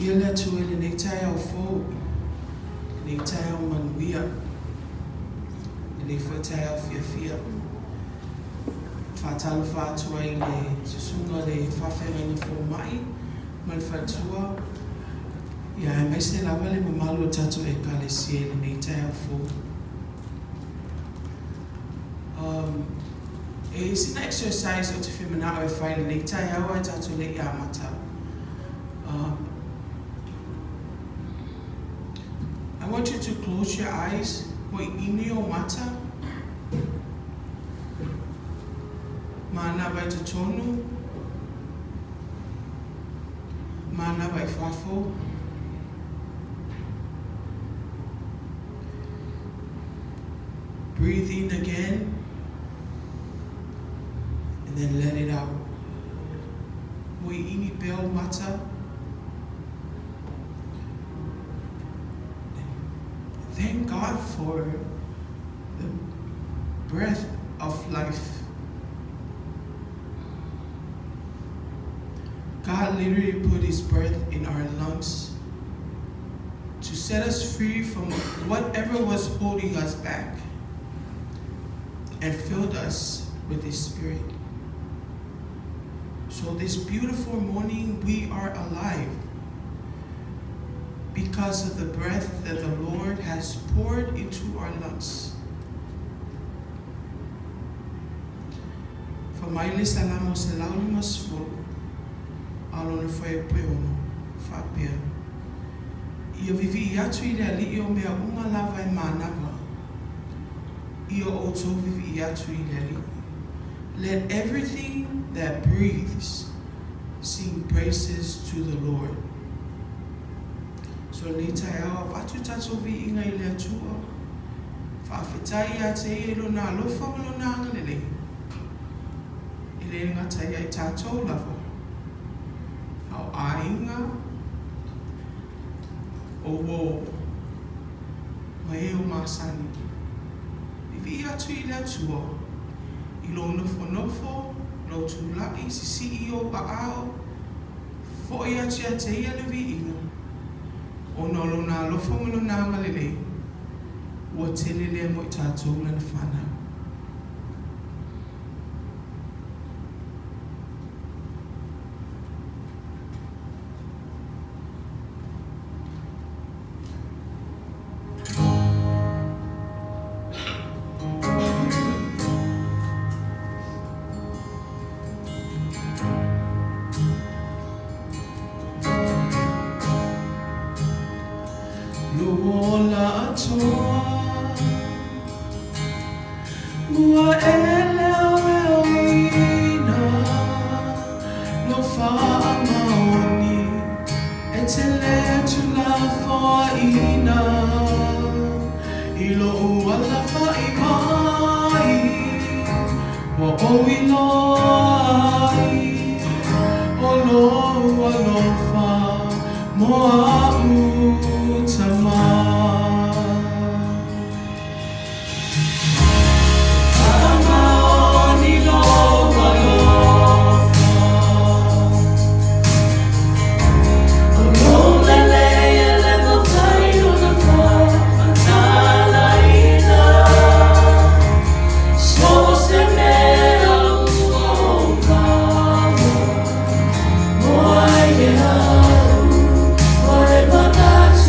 Viia le Atua i lenei taeao fou, lenei taeao manuia, lenei foi taeao fiafia. E faatalofa atu ai i le susuga i le faafeagaiga fomai ma le faletua, ia aemaise lava le mamalu o le tatou Ekalesia i lenei taeao fou. Um, e i sina exercise ou te fia manao e fai i lenei taeao ae tatou le i amata. Um, I want you to close your eyes, mo i ini o mata, manava i totonu, manava i fafo. Breathe in again and then let it out. Mo i ini pea o mata. Thank God for the breath of life. God literally put His breath in our lungs to set us free from whatever was holding us back and filled us with His Spirit. So, this beautiful morning, we are alive because of the breath that the Lord has poured into our lungs. Fai mai le Salamo 150, a lona fuaiupu e ono, faapea, Ia vivii atu i le Alii o mea uma lava e manava, ia outou vivii atu i le Alii. Let everything that breathes sing praises to the Lord. So lenei taeao avatu tatou viiga i le Atua, faafetai ia te Ia i Lona alofa ma Lona agalelei, e le gata ia i tatou lava, a o aiga, o uo, ma e o masani. Vivii atu i le Atua, i lou nofonofo, lou tula'i, sisii ou aao, fo'i atu ia te Ia le viiga, ona o Lona alofa ma Lona agalelei, ua tele lea mo i tatou Lana fanau. Lou ola atoa Ua e leoleoina Lou faamaoni E te le tuulafoaiina I lou alafai mai Ua ou iloa ai O lou alofa mo a'u tama. Faamaoni lou alofa, O lou lelei e le mafai ona faamatalaina. So o se mea ua ou maua, moa ai e a'u, o le manatu.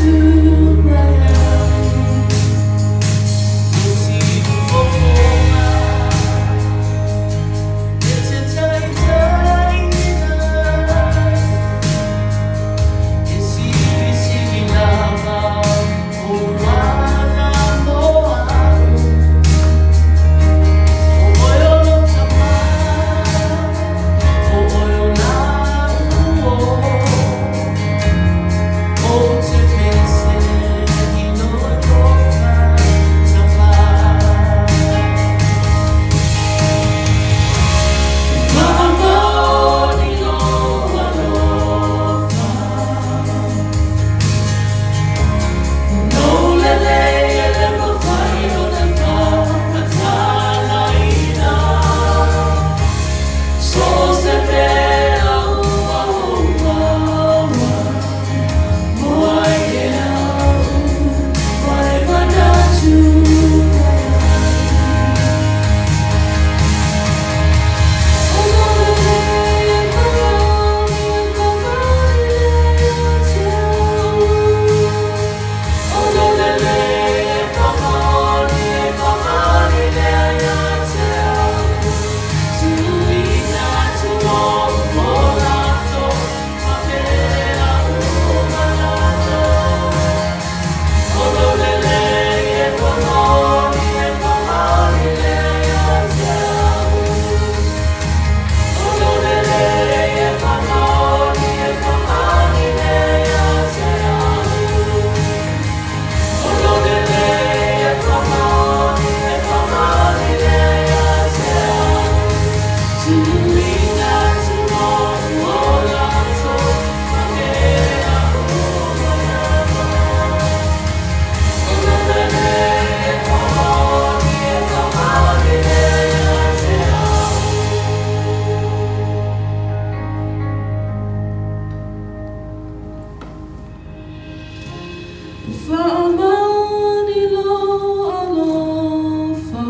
E faamaoni lou alofa,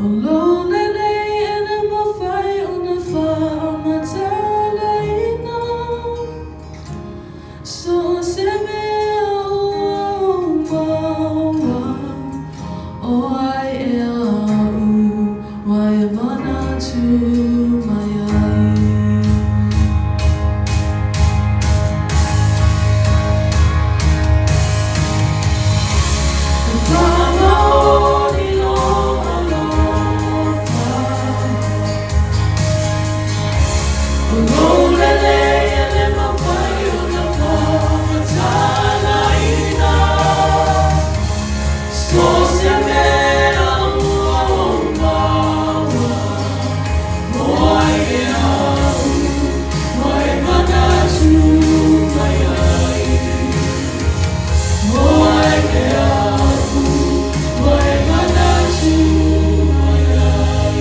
O lou lelei e le mafai ona faamatalaina. So o se mea ua ou maua, O ai ea aʻu ua e manatu mai ai? E faamaoni lou alofa, O lou lelei e le mafai ona faamatalaina. So o se mea ua ou maua, O ai ea aʻu ua e manatu mai ai? O ai ea aʻu ua e manatu mai ai?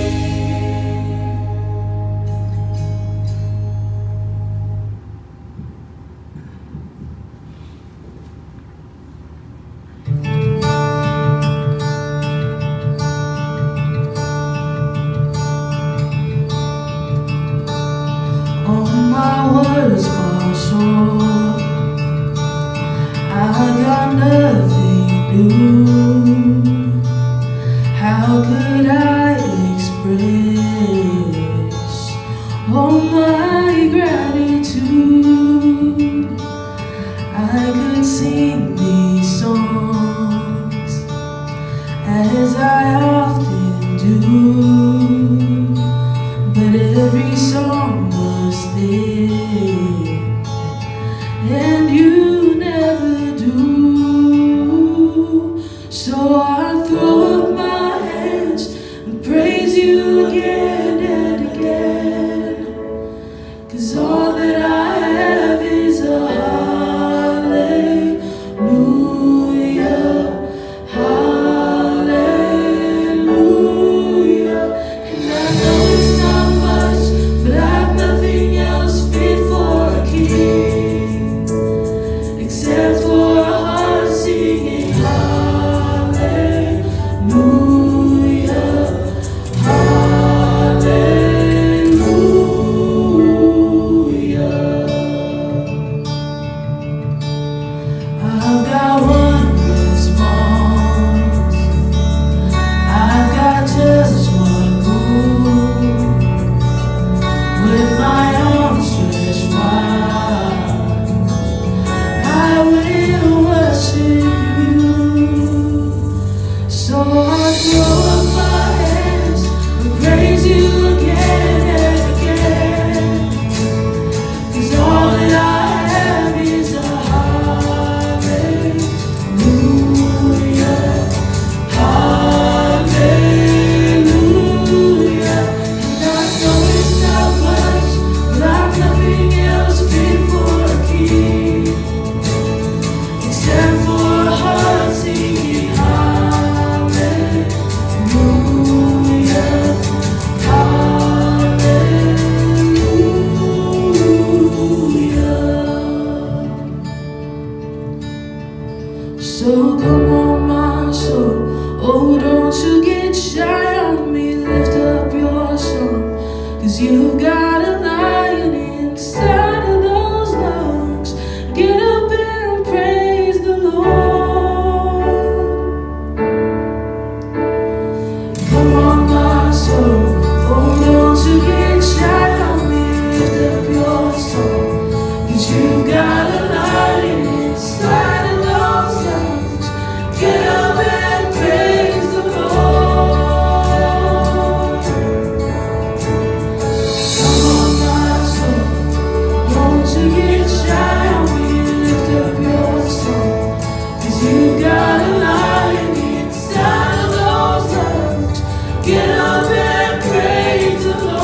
All my words fall short. I got nothing new. How could I express all my gratitude? I could sing these songs as I often do, but every song must end, and you never do. So I throw up my hands and praise you again and again. 'Cause all that I have is a hallelujah, hallelujah. And I know it's not much, but I've nothing else fit for a king except for a heart singing hallelujah, hallelujah. I've got one response. I've got just one move. With my arms stretched wide, I will worship you. So I throw up my hands and praise you again and again. 'Cause all that I have is a hallelujah, hallelujah. And I know it's not much, but I've nothing else fit for a king except for a heart singing hallelujah, hallelujah. So come on, my soul, oh, don't you get shy on me. Lift up your song, 'cause you've got a lion inside of those lungs. Get up and praise the Lord. Come on, my soul, oh, don't you get shy on me. Lift up your song, 'cause you've got a lion inside of those lungs. Get up and praise the Lord. Come on, my soul, don't you get shy on me. Lift up your song, 'cause you got a lion inside of those lungs. Get up and praise the Lord.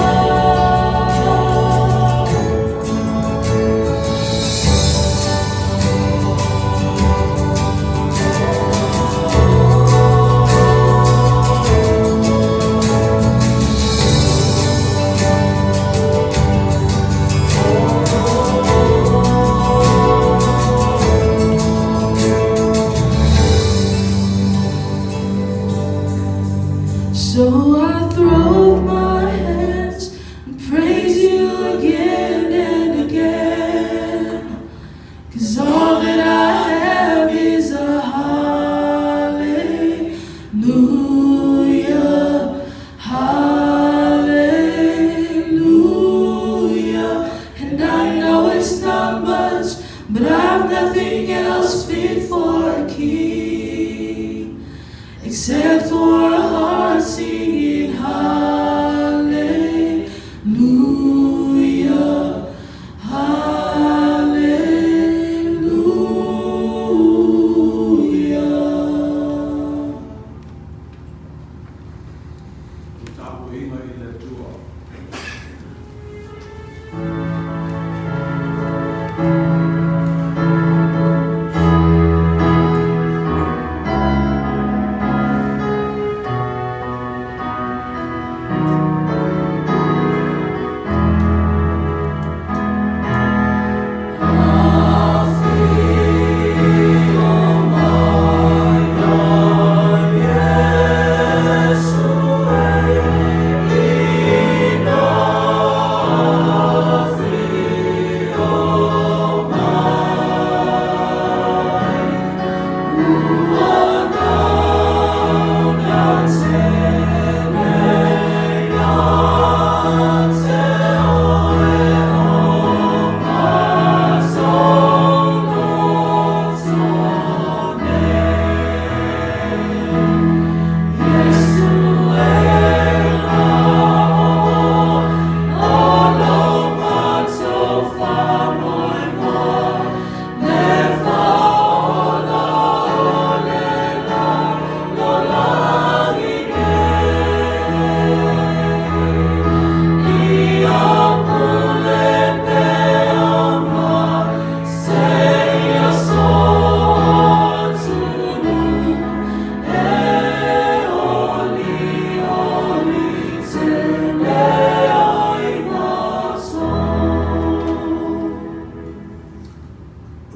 know it's not much, but I've nothing else fit for a king except for a heart singing hallelujah, hallelujah. Le tapuaiga i le Atua.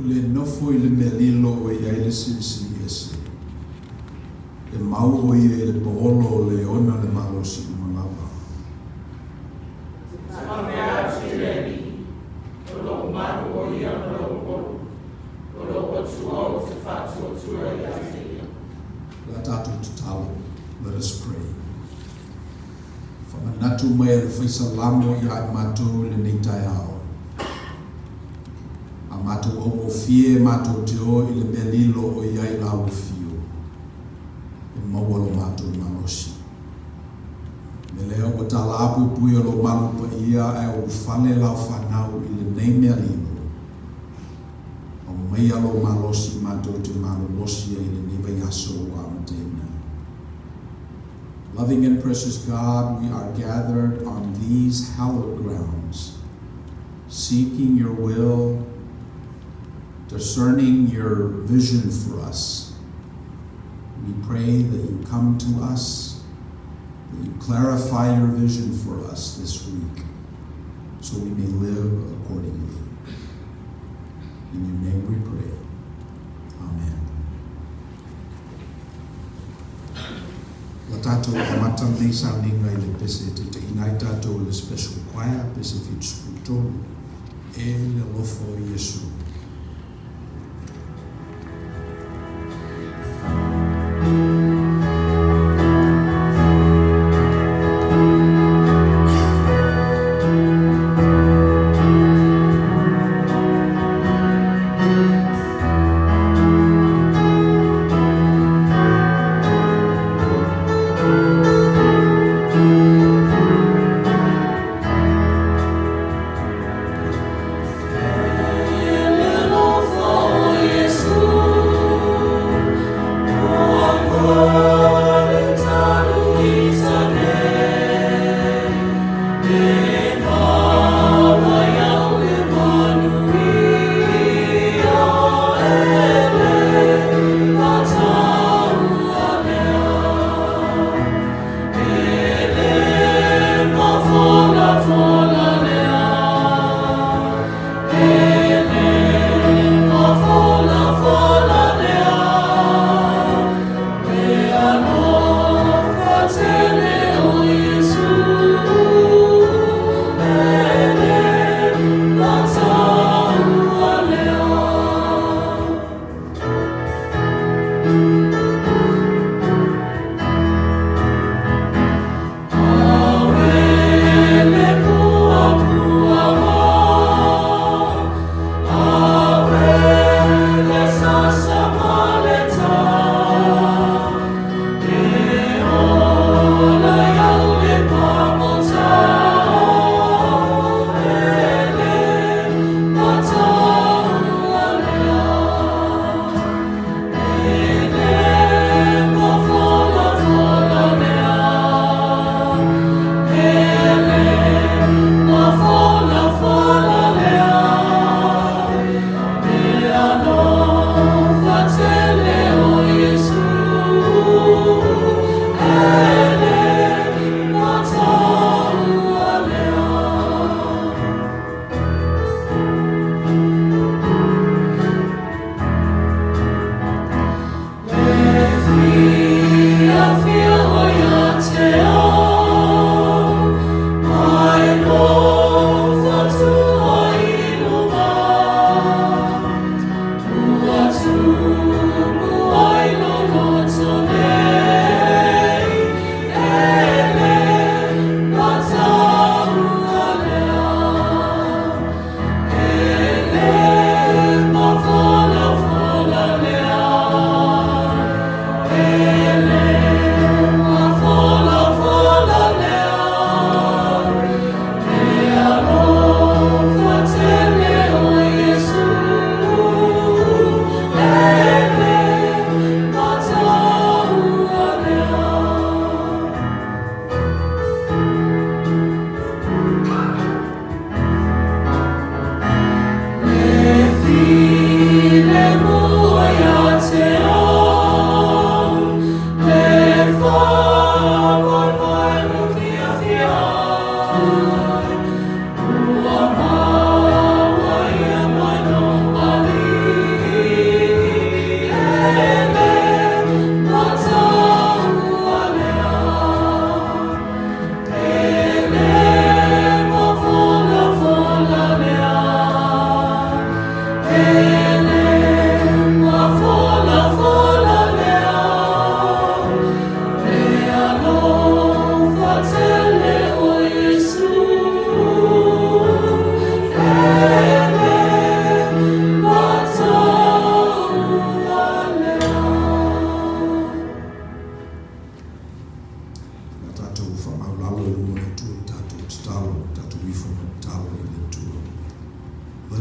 O le nofo i le mea lilo o i ai le Silisili Ese, e mau ʻo ia i le paolo o le ona le malosi uma lava. Faapea atu i le Alii, O lou malu o ia ma lou polu, o lou Atua ou te faatuatua ia te ia. O le a tatou tatalo. Let us pray. Faamanatu mai e le Fai Salamo ia i matou i lenei taeao. A matou augofie matou te o i le mea lilo o i ai Lau afio, e maua lo matou malosi. O le mea lea ua talaapuipuia Lou malu paia ae ulufale Lau fanau i lenei mea lilo, aumaia Lou malosi matou te malolosi ai i lenei vaiaso ua amataina. Loving and precious God, we are gathered on these hallowed grounds, seeking your will, discerning your vision for us. We pray that you come to us, that you clarify your vision for us this week, so we may live accordingly. In your name we pray. Amen. Ua tatou amata lenei sauniga i le pese e taitaiina ai tatou e le Special Choir, pese 73, E le alofa o Iesu. E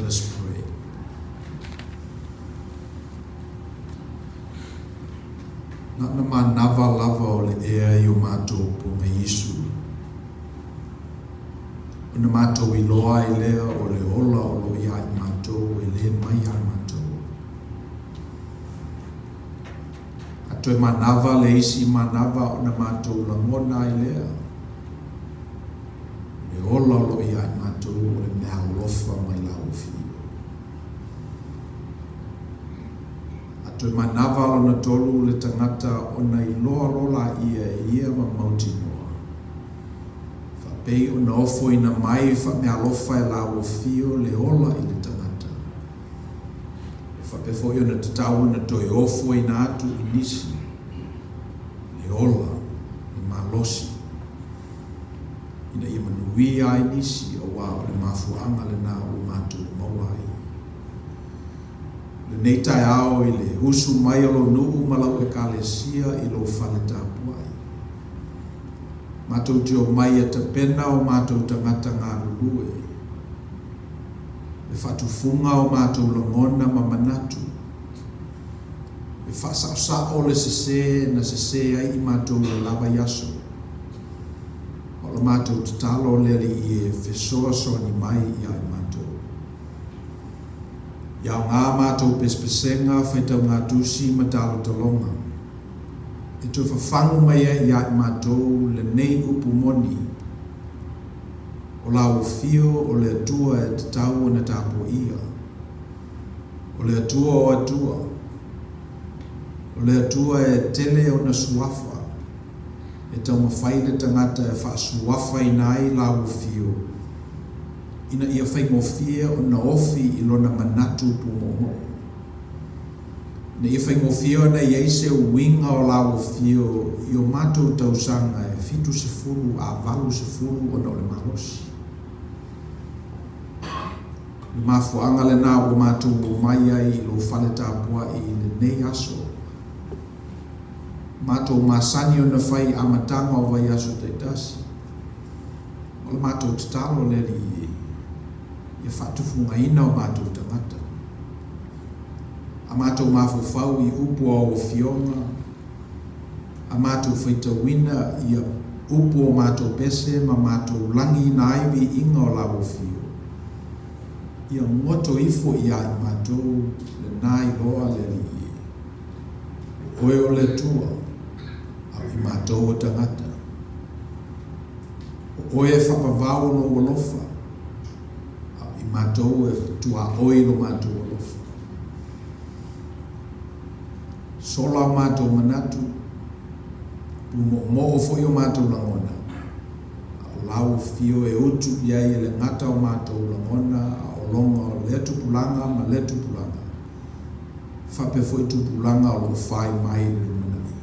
us pray. Na ona manava lava o le ea i o matou pogaisu, ona matou iloa ai lea o le ola o lo o iā i matou e lē mai iā matou. A toe manava le isi manava ona matou lagona ai lea, o le ola o lo o iā i matou o le meaalofa mai lau Afio. A toe manava lona tolu le tagata ona iloa loa laia e ia ma mautinoa, faapei ona ofoina mai faameaalofa e lau Afio le ola i le tagata, e faapea foi ona tatau ona toe ofoina atu i nisi le ola, le malosi, ina ia manuia ai nisi auā o le mafuaaga lenā ua matou maua ai lenei taeao i le usu mai o lou nuu ma lau Ekalesia i lou fale tapuai. Matou te omai e tapena o matou tagata galulue, e faatufuga o matou lagona ma manatu, e faasaosao le sesē na sesē ai i matou i le la vaiaso. O la matou tatalo le Alii e fesoasoani mai iā i matou. Ia aoga matou pesepesega, faitauga-tusi ma talotaloga, e toe fafagu mai ai iā i matou lenei upu moni, O lau Afio o le Atua e tatau ona tapuaia, o le Atua o Atua, o le Atua e tele ona suafa, e taumafai le tagata e faasuafaina ai lau Afio, ina ia faigofie ona ofi i lona manatu pumoomoo. Ina ia faigofie ona i ai se uiga o lau Afio i o matou tausaga e 70 a 80 ona o le malosi. O le mafuaaga lenā ua matou omai ai i lou fale tapuai i lenei aso. Matou masani ona fai i amataga o vaiaso taitasi. O le matou tatalo le Alii e, ia faatufugaina o matou tagata. A matou mafaufau i upu o au afioga, a matou faitauina ia upu o matou pese ma matou lagiina ai viiga o lau afio, ia goto ifo iā i matou lenā iloa le Alii e. O oe o le Atua, a o i matou o tagata. O oe e faavavau lou alofa, a o i matou e tuaoi lo matou alofa. Sola o matou manatu, pumoomoo foi o matou lagona, a o lau afio e utu i ai e le gata o matou lagona a o loga o lea tupulaga ma lea tupulaga, faapea foi tupulaga o lo o fai mai i le lumanai.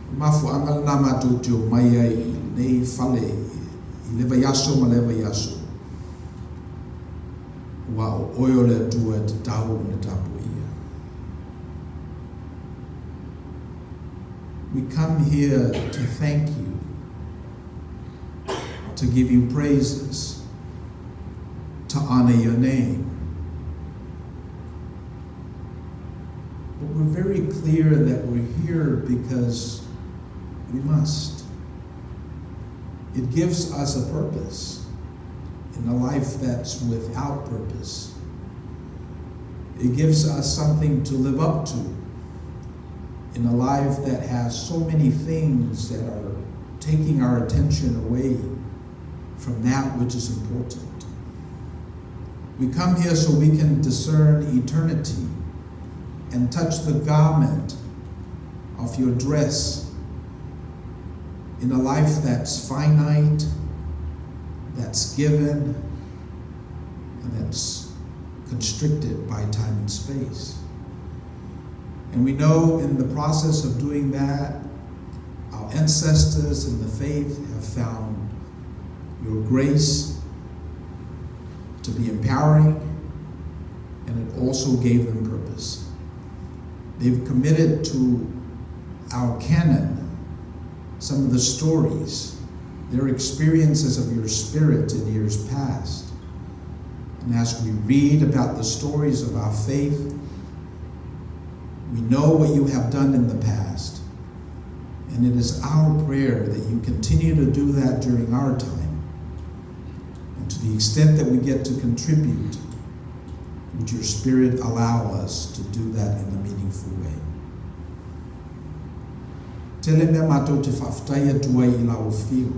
O le mafuaaga lenā matou te omai ai i lenei fale i le vaiaso ma lea vaiaso, aua o oe o le Atua e tatau ona tapuaia. We come here to thank you, to give you praises, to honor your name. But we're very clear that we're here because we must. It gives us a purpose in a life that's without purpose. It gives us something to live up to in a life that has so many things that are taking our attention away from that which is important. We come here so we can discern eternity and touch the garment of your dress in a life that's finite, that's given, and that's constricted by time and space. And we know in the process of doing that, our ancestors in the faith have found your grace to be empowering, and it also gave them purpose. They've committed to our canon some of the stories, their experiences of your spirit in years past. And as we read about the stories of our faith, we know what you have done in the past. And it is our prayer that you continue to do that during our time. And to the extent that we get to contribute, would your Spirit allow us to do that in a meaningful way? Tele mea matou te faafetai atu ai i lau afio.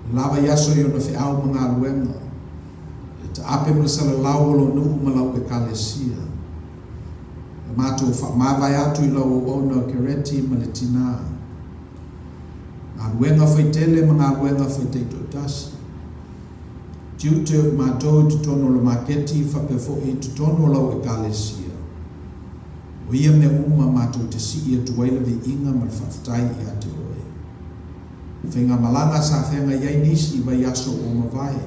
Le lava i aso i ona feau ma galuega, le taape ma le salalau o lou nuu ma lau Ekalesia. Le matou faamavae atu i lau auauna o Kereti ma le tinā. Galuega faitele ma galuega faitaitoatasi. Tiute o i matou i totonu o le maketi faapea foi i totonu o lau Ekalesia. O ia mea uma matou te sii atu ai le viiga ma le faafetai ia te oe. Faigamalaga sa feagai ai nisi i vaiaso ua mavae,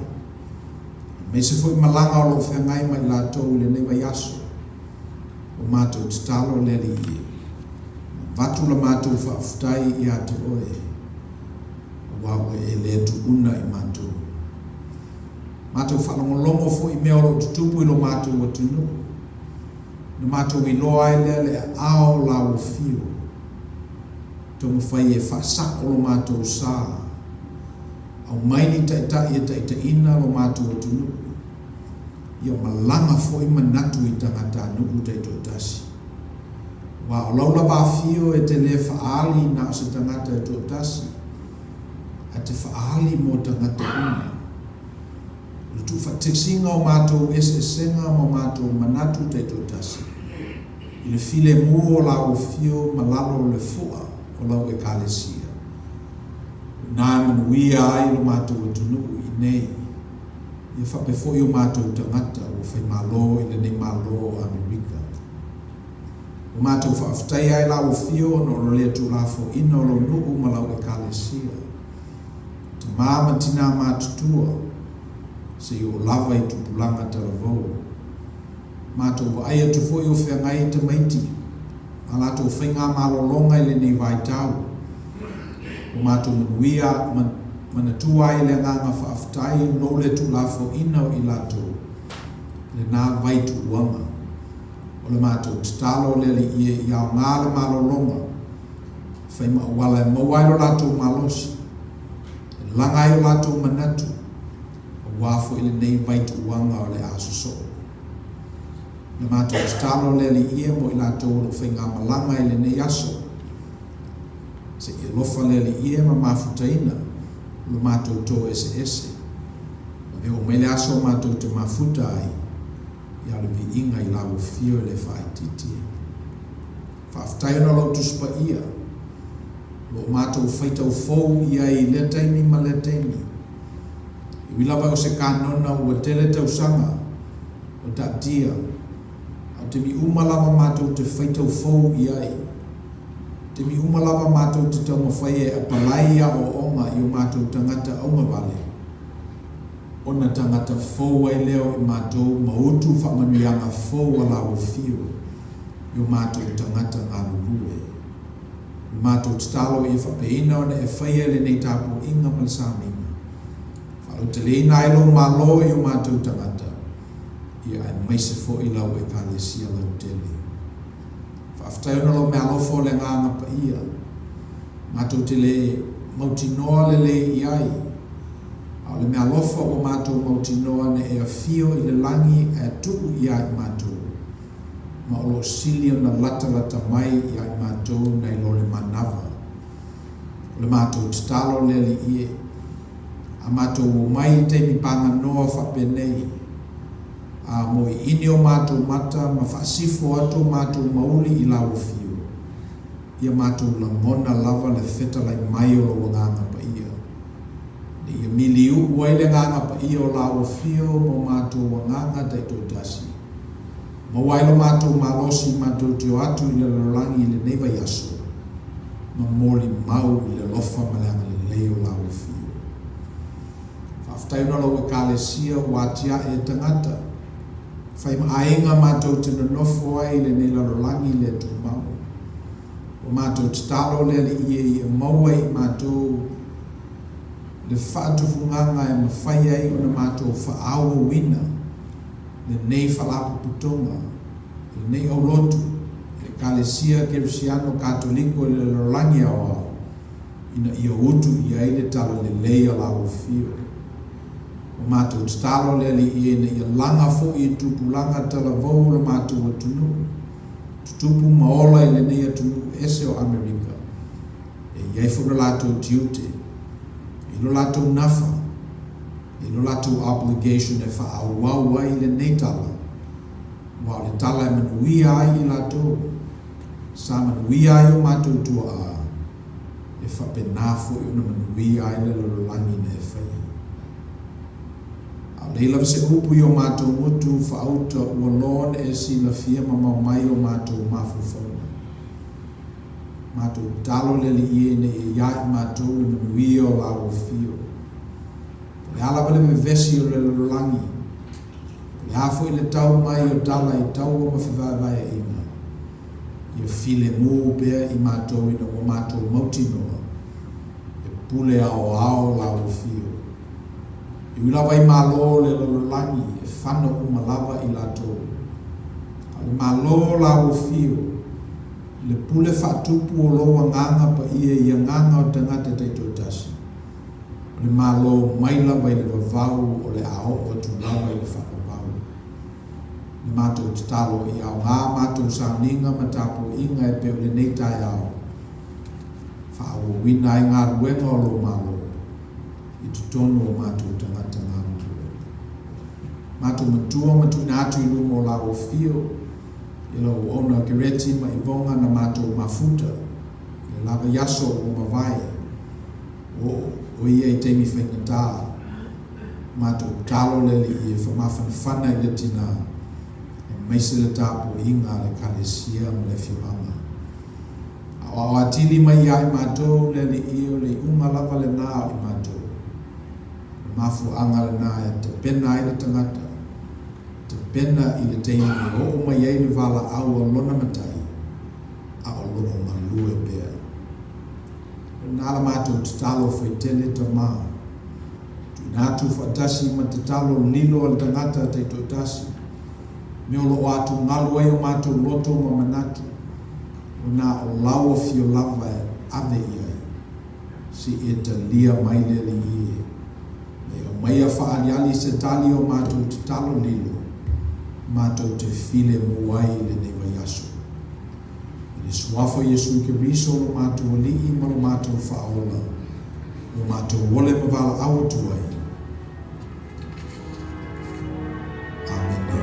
aemaise foi malaga o lo o feagai ma i latou i lenei vaiaso. Ua matou tatalo le Alii e avatu la matou faafetai ia te oe, aua ua e le tuuna i matou. Matou faalogologo foi i mea o lo o tutupu i lo matou atunuu. Na matou iloa ai lea le aao o lau afio. Taumafai e faasao lo matou sa. Aumai ni taitai e taitaiina lo matou atunuu. Ia malaga foi manatu i tagatanuu taitoatasi. Aua o lau lava afio e te le faaali na o se tagata e toatasi, ae te faaali mo tagata uma. O le tuufaatesiga o matou eseesega ma matou manatu taitoatasi i le filemu o lau afio ma lalo o le fua o lau Ekalesia, o ina e manuia ai lo matou atunuu i inei, ia faapea foi o matou tagata ua faimalo i lenei Malo o Amerika. Ua matou faafetaia ai lau afio ona o le tuulafoaiina o lou nuu ma lau Ekalesia. Tamā ma tinā matutua, seia oo lava i tupulaga talavou. Matou vaai atu foi o feagai i tamaiti ma latou faigamalologa i lenei vaitau. Ua matou manuia ma manatua ai le agaga faafetai lou le tuulafoaiina o i latou i lena vai tuuaga. O le matou tatalo le Alii e i aoga le malologa fai ma auala e maua ai lo latou malosi, e laga ai o latou manatu, aua foi lenei vaituuaga o le a sosoo. Le matou tatalo le Alii e mo i latou o lo o faigamalaga i lenei aso, se i alofa le Alii e ma mafutaina lo matou toeseese. Ave oo mai le aso matou te mafuta ai ia le viiga i lau afio e le faaitiitia. Faafetai ona o lau Tusi Paia, o lo o matou faitau fou i ai i lea taimi ma lea taimi. E ui lava o se kanona ua tele tausaga o taatia, a o taimi uma lava matou te faitau fou i ai. Taimi uma lava matou te taumafai e apalai aoaoga i o matou tagata augavale, ona tagata fou ai lea o i matou ma utu faamanuiaga fou a lau afio i o matou tagata galulue. O le matou tatalo ia faapeina ona e faia lenei tapuaiga ma le sauniga, faalauteleina ai lou Malo i o matou tagata, ia aemaise foi lau Ekalesia lautele. Faafetai ona lou meaalofa o le Agaga Paia, matou te le mautinoa lelei i ai, a o le meaalofa ua matou mautinoa na e afio i le lagi ae tuu ia i matou, ma o lo o sili ona latalata mai ia i matou nai lo le manava. O le matou tatalo le Alii e, a matou omai i taimi paganoa faapenei, a mo iini o matou mata ma faasifo atu o matou mauli i lau afio, ia matou lagona lava le fetalai mai o lou Agaga Paia. Ne ia miliuʻu ai le Agaga Paia o lau afio ma o matou agaga taitoatasi. Maua ai lo matou malosi matou te o atu i le lalolagi i lenei vaiaso, ma molimau i le alofa ma le agalelei o lau afio. Faafetai ona o lau Ekalesia ua atiae e tagata, fai ma aiga matou te nonofo ai i lenei lalolagi le tumau. Ua matou tatalo le Alii e ia maua i matou. le faatufugaga e mafai ai ona matou faaauauina lenei faalapotopotoga, lenei aulotu, Ekalesia Kerisiano Katoliko i le lalolagi aoao, ina ia utu i ai le talalelei a lau afio. Ua matou tatalo le Alii e ina ia laga foi i tupulaga talavou o le matou atunuu, tutupu ma ola i lenei atunuu ese o Amerika, e i ai foi lo latou tiute, e i lo latou nafa, e i lo latou obligation e faaauau ai lenei tala, aua o le tala e manuia ai i latou, sa manuia ai o matou tuaa, e faapena foi ona manuia ai le lalolagi na e faia. A o lei lava se upu i o matou gutu faauta ua loa ona e silafia mamao mai o matou mafaufauga. Matou tatalo le Alii e ina ia iā i matou le manuia o lau afio. Po o le a lava le vevesi o le lalolagi, po o le a foi le tau mai o tala i taua ma fevaevaeaiga, ia filemu pea i matou ina ua matou mautinoa e pule aoao lau afio. E ui lava i malo o le lalolagi e fano uma lava i latou, a o le malo o lau afio, le pule faatupu o lou agaga paia i agaga o tagata taitoatasi, o le malo mai lava i le vavau o le a oo atu lava i le faavavau. Le matou tatalo i aoga matou sauniga ma tapuaiga e pei o lenei taeao, faaauauina ai galuega o lou Malo i totonu o matou tagata galulue. Matou matua ma tuuina atu i luma o lau afio i lau auauna Kereti ma Ivoga na matou mafuta i le lava i aso ua mavae, o o ia i taimi faigata. Matou tatalo le Alii e faamafanafana i le tina, aemaise le tapuaiga a le Ekalesia ma le afioaga. Aoao atili mai ia i matou le Alii o le iuga lava lena o i matou. O le mafuaaga lena e tapena ai le tagata, tapena i le taimi e oo mai ai le valaau a lona matai, a o loo galue pea. O lena la matou tatalo faitele Tama. Tuuina atu faatasi ma tatalo lilo a le tagata taitoatasi, mea o loo atugalu ai o matou loto ma manatu, o na o lau afio lava e ave i ai, se i e talia mai le Alii e. Ma e aumaia faaaliali se tali o matou tatalo lilo, matou te filemu ai i lenei vaiaso. I le Suafa o Iesu Keriso lo matou Alii ma lo matou Faaola, ua matou ole ma valaau atu ai. Amene.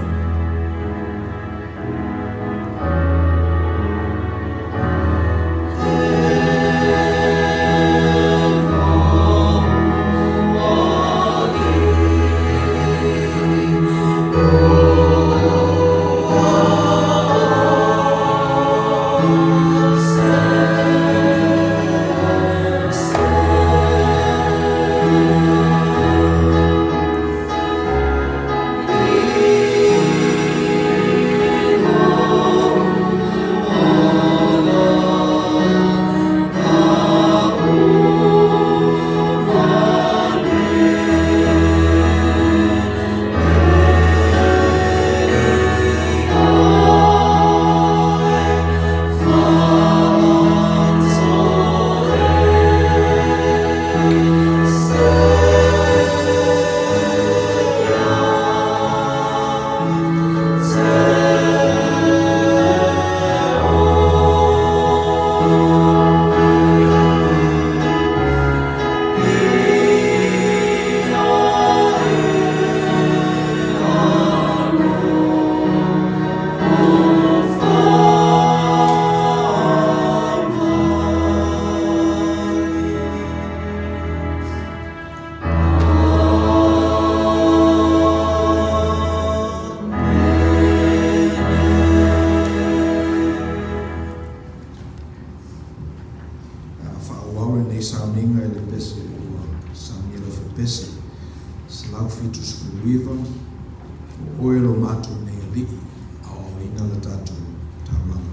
A faaauau lenei sauniga i le pese ua saunia lau faapese 179, O oe lo matou nei Alii, aoaoina le tatou taulaga.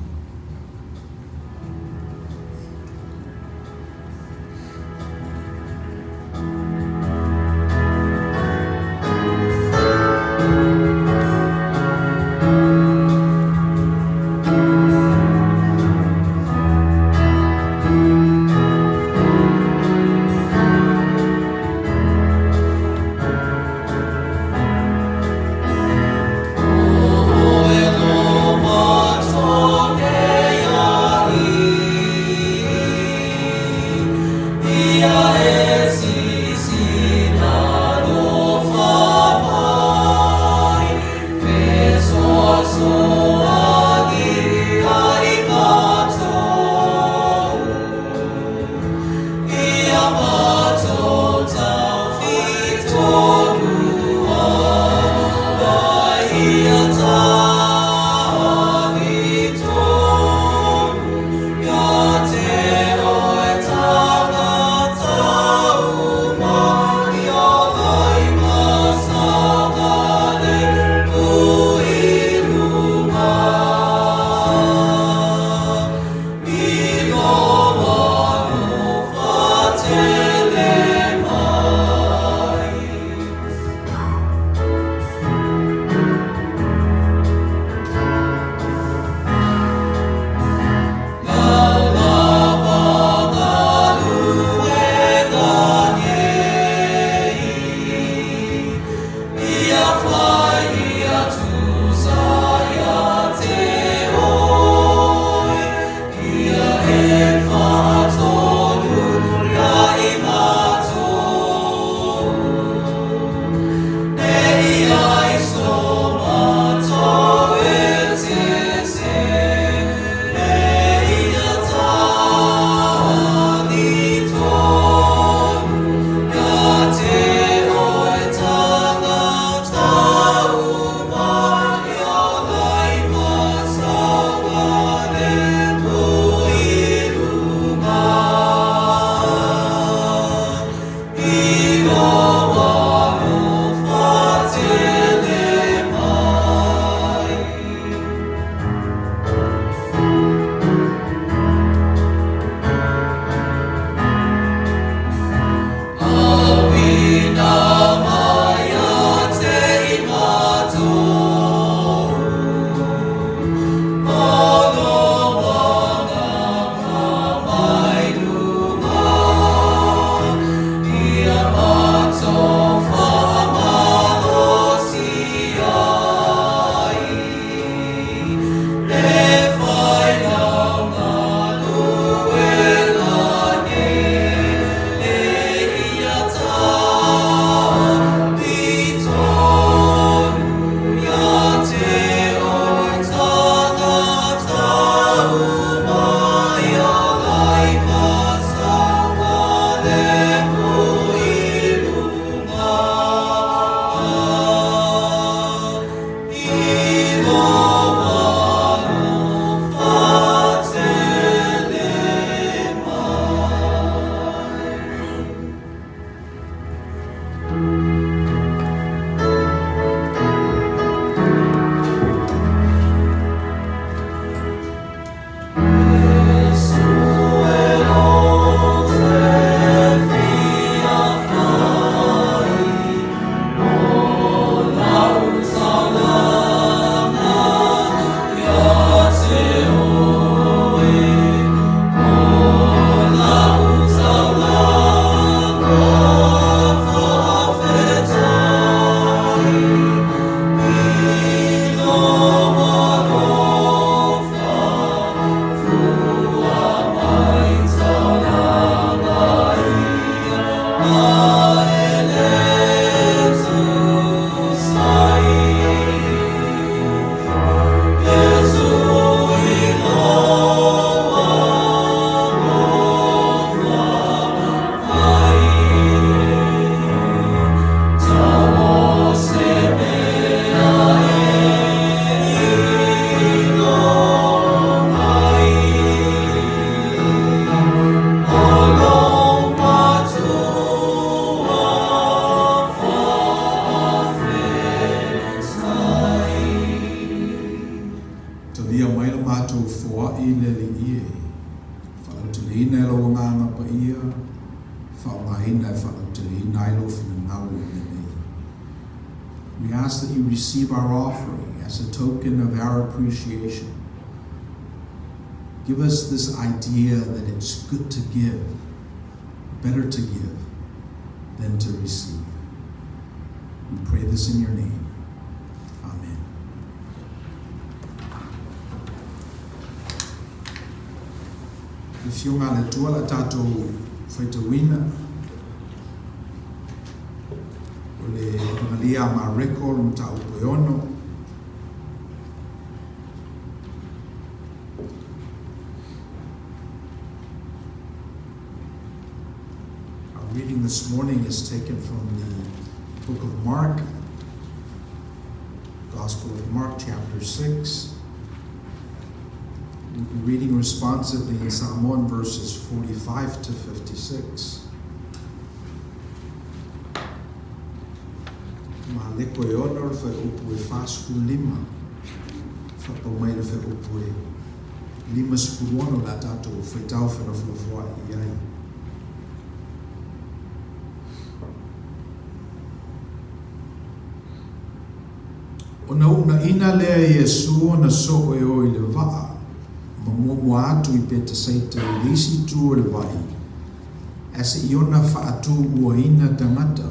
Talia mai le matou foai le Alii e, faalauteleina e lou Agaga Paia, faaaogaina e faalauteleina ai lou finagalo i mea nei. We ask that you receive our offering as a token of our appreciation. Give us this idea that it's good to give, better to give than to receive. We pray this in your name. Amen. Le Afioga a le Atua la tatou faitauina o le Evagelia a Mareko le mataupu e ono. Our reading this morning is taken from the book of Mark, Gospel of Mark, chapter 6. We'll be reading responsively in Samoan verses 45 to 56. Maleko e ono le fuaiupu e 45, faapau mai le fuaiupu e 56 le a tatou faitau felafolafoai i ai. Ona uunaina lea e Iesu ona soo e o i le vaa, ma muamua atu i Petesaita i le isi itu o le vai, ae se i ona faatuuaina tagata.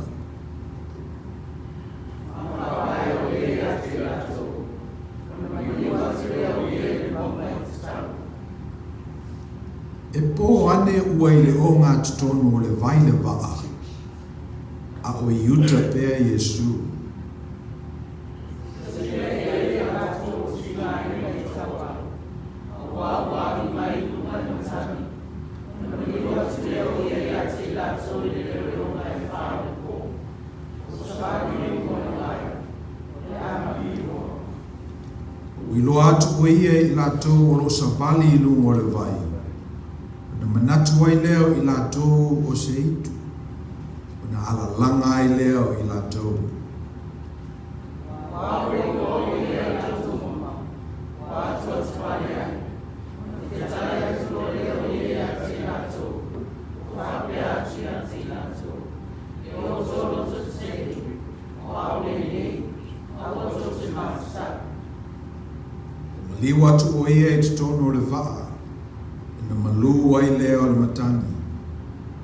E pō ane ua i le ogatotonu o le vai le vaa, a o i uta pea Iesu. Ua iloa atu ʻo ia i latou o lo o savali i luga o le vai, ona manatu ai lea o i latou o se itu, ona alalaga ai lea o i latou. Ua maliu atu ʻo ia i totonu o le vaa, ona malū ai lea o le matagi,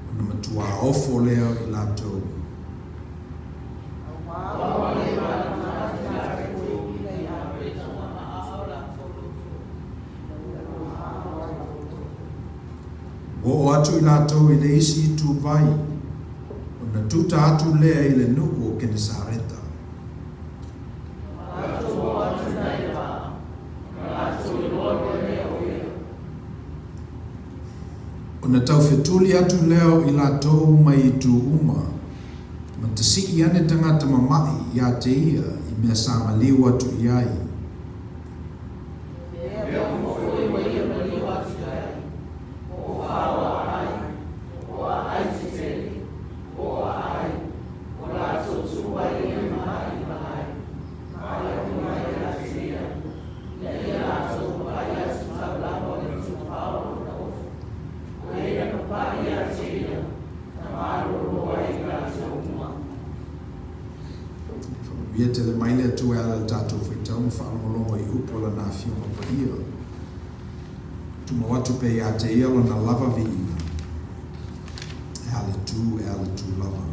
ona matuā ofo lea o i latou. Ua oo atu i latou i le isi ituvai, ona tuta atu lea i le nuu o Kenesareta. Ona taufetuli atu lea o i latou mai itu uma, ma tasii ane tagata mama'i iā te ia i. mea sa maliu atu i ai. Mea uma foi ua ia maliu atu i ai, po o fao aai, po o aai tetele, po o aai, ua latou tuu ai ia ma aai ma ae uma ia te ia, ina ia latou papaʻi atu i taulaga o le itupa o lona ofo. A ia papaʻi ia te ia, na malōlō ai i latou uma. Faamanuia tele mai le Atua e ala i le tatou faitau ma faalogologo i upu o Lana Afioga Paia. Tumau atu pea ia te Ia Lona lava viiga. E a le tu, e a le tu lava.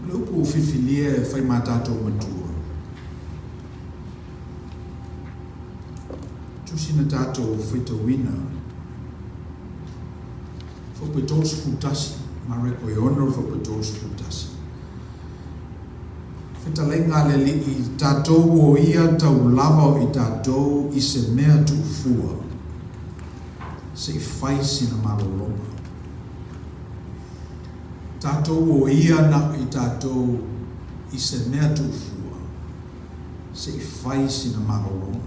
O le upu ua filifilia e fai mā tatou matua. Tusi na tatou faitauina Fuaiupu e 31, Mareko e 6 fuaiupu e 31. Fetalaiga a le Alii, tatou o ia tau lava o i tatou i se mea tuufua, se i fai sina malologa. Tatou o ia na o i tatou i se mea tuufua, se i fai sina malologa.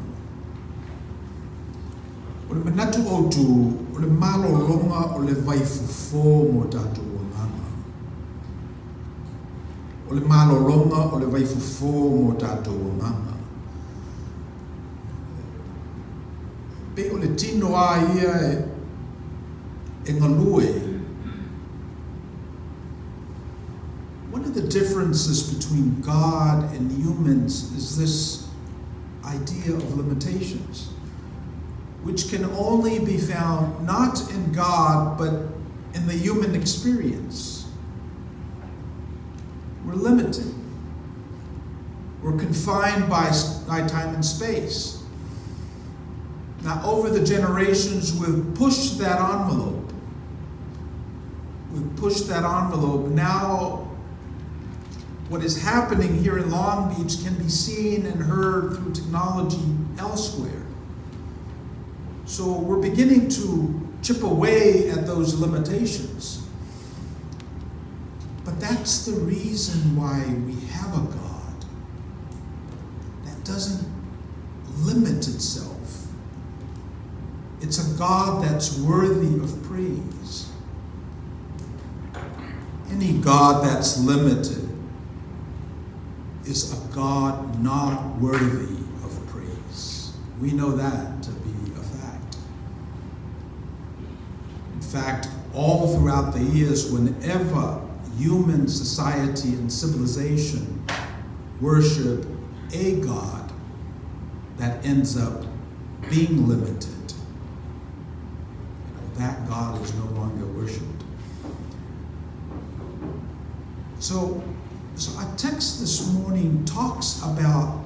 O le manatu autu, o le malologa o le vaifofo mo tatou agaga. O le malologa o le vaifofo mo tatou agaga. Pei o le tino a ia e, e galue. One of the differences between God and humans is this idea of limitations, which can only be found not in God, but in the human experience. We're limited. We're confined by, by time and space. Now, over the generations, we've pushed that envelope. We've pushed that envelope. Now, what is happening here in Long Beach can be seen and heard through technology elsewhere. So we're beginning to chip away at those limitations. But that's the reason why we have a God that doesn't limit itself. It's a God that's worthy of praise. Any God that's limited is a God not worthy of praise. We know that to be a fact. In fact, all throughout the years, whenever human society and civilization worship a God that ends up being limited, you know, that God is no longer worshipped. So, so our text this morning talks about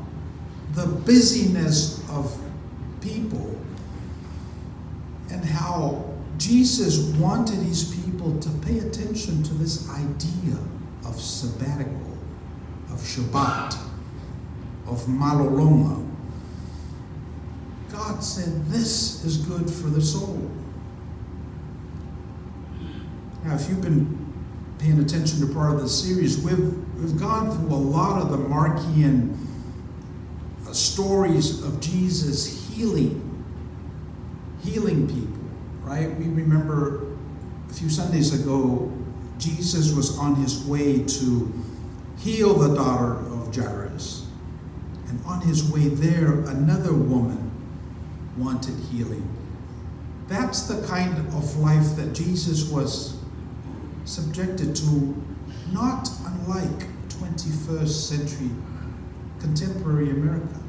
the busyness of people and how Jesus wanted his people to pay attention to this idea of sabbatical, of Shabbat, of malolonga. God said this is good for the soul. Now, if you've been paying attention to part of the series, we've, we've gone through a lot of the Markian stories of Jesus healing, healing people, right? We remember a few Sundays ago, Jesus was on his way to heal the daughter of Jairus. And on his way there, another woman wanted healing. That's the kind of life that Jesus was subjected to, not unlike 21st century contemporary America.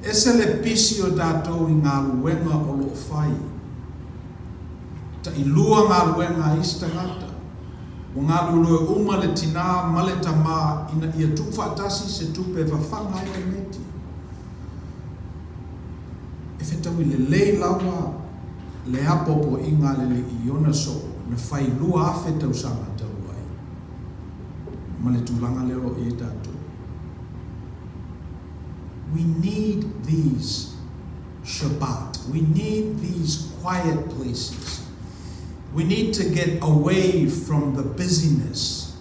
Ese le pisi o tatou i galuega o loo fai. Tailua galuega a isi tagata. Ua galulue uma le tinā ma le tamā ina ia tuufaatasi se tupe e fafaga ai tamaiti. E fetaui lelei lava le apoapoaiga a le Alii i ona soo na fai 2000 tausaga talu ai ma le tulaga lea o lo o i ai tatou. We need these Shabbat. Shabbat. We need these quiet places. We need to get away from the busyness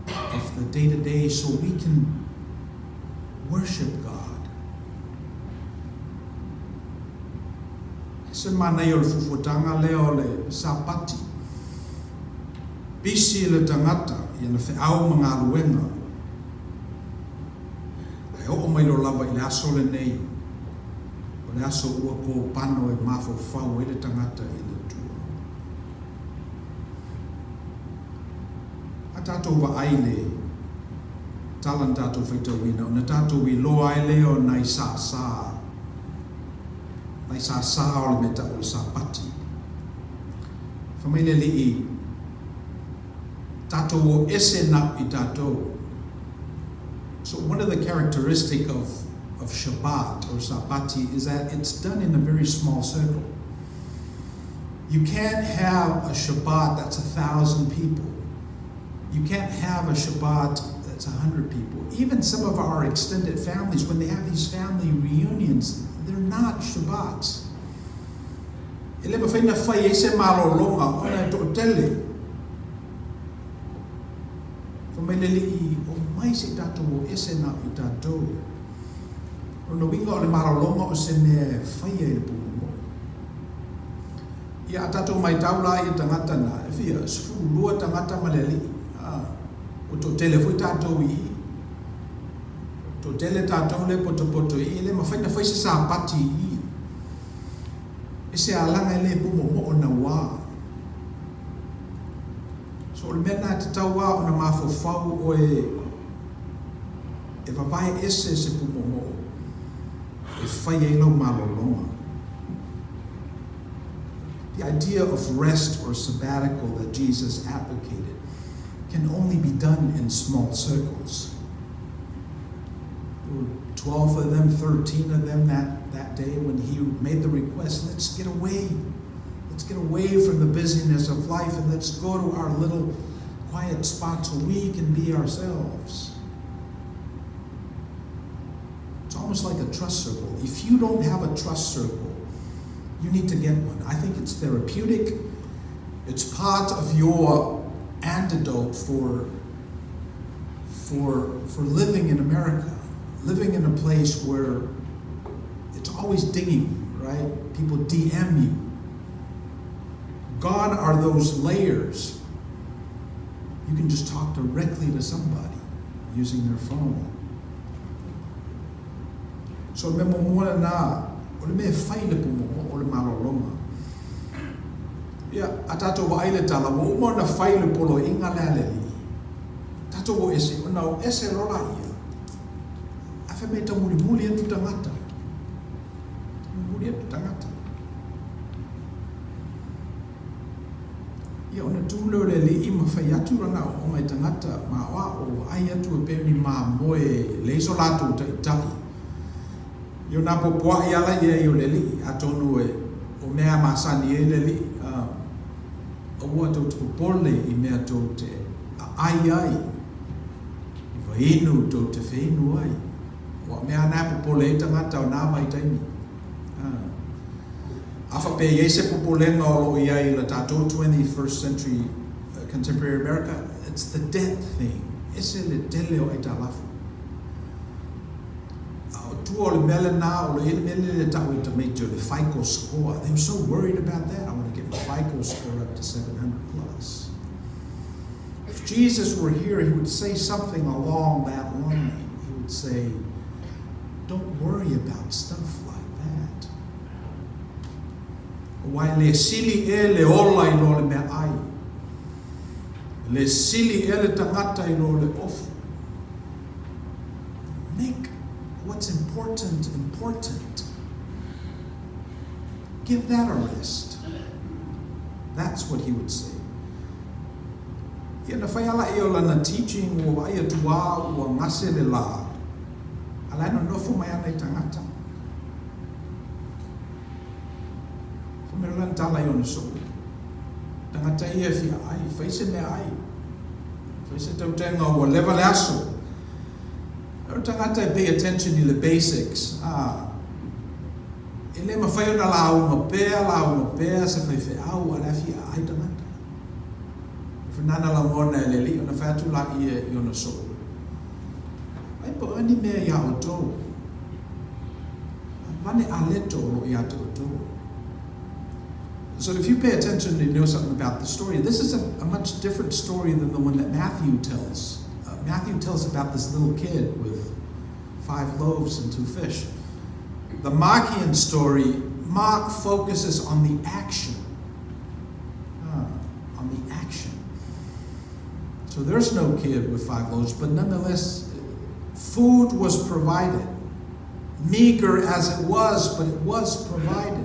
of the day to day so we can worship God. Se manaia o le fuafuataga lea o le Sapati. Pisi le tagata i ana feau ma galuega, ae oo mai loa lava i le aso lenei, o le aso ua kopano e mafaufau ai le tagata i le Atua. A tatou vaai i le tala na tatou faitauina, ona tatou iloa ai lea o nai sāsā, nai sāsā o le mea tau o le Sapati. Fai mai le Alii, Tatou o ese na i tatou. So one of the characteristic of of Shabbat or Sapati is that it's done in a very small circle. You can't have a Shabbat that's 1,000 people. You can't have a Shabbat that's 100 people. Even some of our extended families, when they have these family reunions, they're not Shabbats. E le mafai ona fai ai se malologa ona e toatele. Fai mai le Alii, Omai se i tatou o ese na o i tatou. O lona uiga o le malologa o se mea e faia i le pūmomoʻo. Ia a tatou maitau la ia tagata na, e fia, 12 tagata ma le Alii. A, ua toatele foi tatou i i. Toatele tatou le potopoto i i, e le mafai ona fai se Sapati i i. E se alaga e le pūmomoʻo nauā. So o le mea lena e tatau lava ona mafaufau oe e vavae ese se pūmomoʻo e fai ai lau malologa. The idea of rest or sabbatical that Jesus advocated can only be done in small circles. There were 12 of them, 13 of them that, that day when he made the request, let's get away. Let's get away from the busyness of life and let's go to our little quiet spot so we can be ourselves. It's almost like a trust circle. If you don't have a trust circle, you need to get one. I think it's therapeutic. It's part of your antidote for for for living in America, living in a place where it's always dinging, right? People DM you. Gone are those layers. You can just talk directly to somebody using their phone. So le mea muamua lena, o le mea e fai le pūmomo o le malologa. Ia, a tatou vaai i le tala, ua uma ona fai le poloaiga lea a le Alii. Tatou o ese, ona o ese loa laia. Ae fai mai e taumulimuli atu tagata. Taumulimuli atu tagata. Ia, ona tu lea o le Alii ma fai atu lana aoaoga i tagata ma aoao, vaai atu e pei o ni mamoe e leai so latou taitai. Ia ona apoapoai lava laia i o le Alii, atonu e o mea masani ai le Alii, a, aua tou te popole i mea tou te aai ai, i vainu tou te feinu ai. Ua mea ana e popole ai tagata o nā vaitaimi. A, a faapea e i ai se popolega o lo o i ai i la tatou 21st century contemporary America, it's the debt thing. Ese le tele o aitalafu. A o tua o le mea lena, o lo o i ai le mea lea e tau e tamaiti o le FICO score. They were so worried about that. I want to get my FICO score up to 700 plus. If Jesus were here, he would say something along that line. He would say, don't worry about stuff like that. Aua e le sili ea le ola i lo le meaai? E le sili ea le tagata i lo le ofu? Make what's important important. Give that a rest. That's what he would say. Ia na fai ala ia o lana teaching ua vaai atu a ua gase le la. A la e nonofo mai ana i tagata. Fai mai lana tala i ona soo. Tagata ia e fia ai, fai se mea ai. Fai se tautega ua leva le aso. O le tagata e pay attention i le basics. Ah. E le mafai ona lauga pea, lauga pea se faifeau a o la e fia aai tagata. E nana lagona e le Alii ona fai atu laia i ona soo. Ai po o a ni mea iā outou. Avane aleto o lo o iā te outou. So if you pay attention you know something about the story. This is a, a much different story than the one that Matthew tells. Uh, Matthew tells about this little kid with five loaves and two fish. The Markian story, Mark focuses on the action. Ah, on the action. So there's no kid with five loaves, but nonetheless, food was provided. Meager as it was, but it was provided.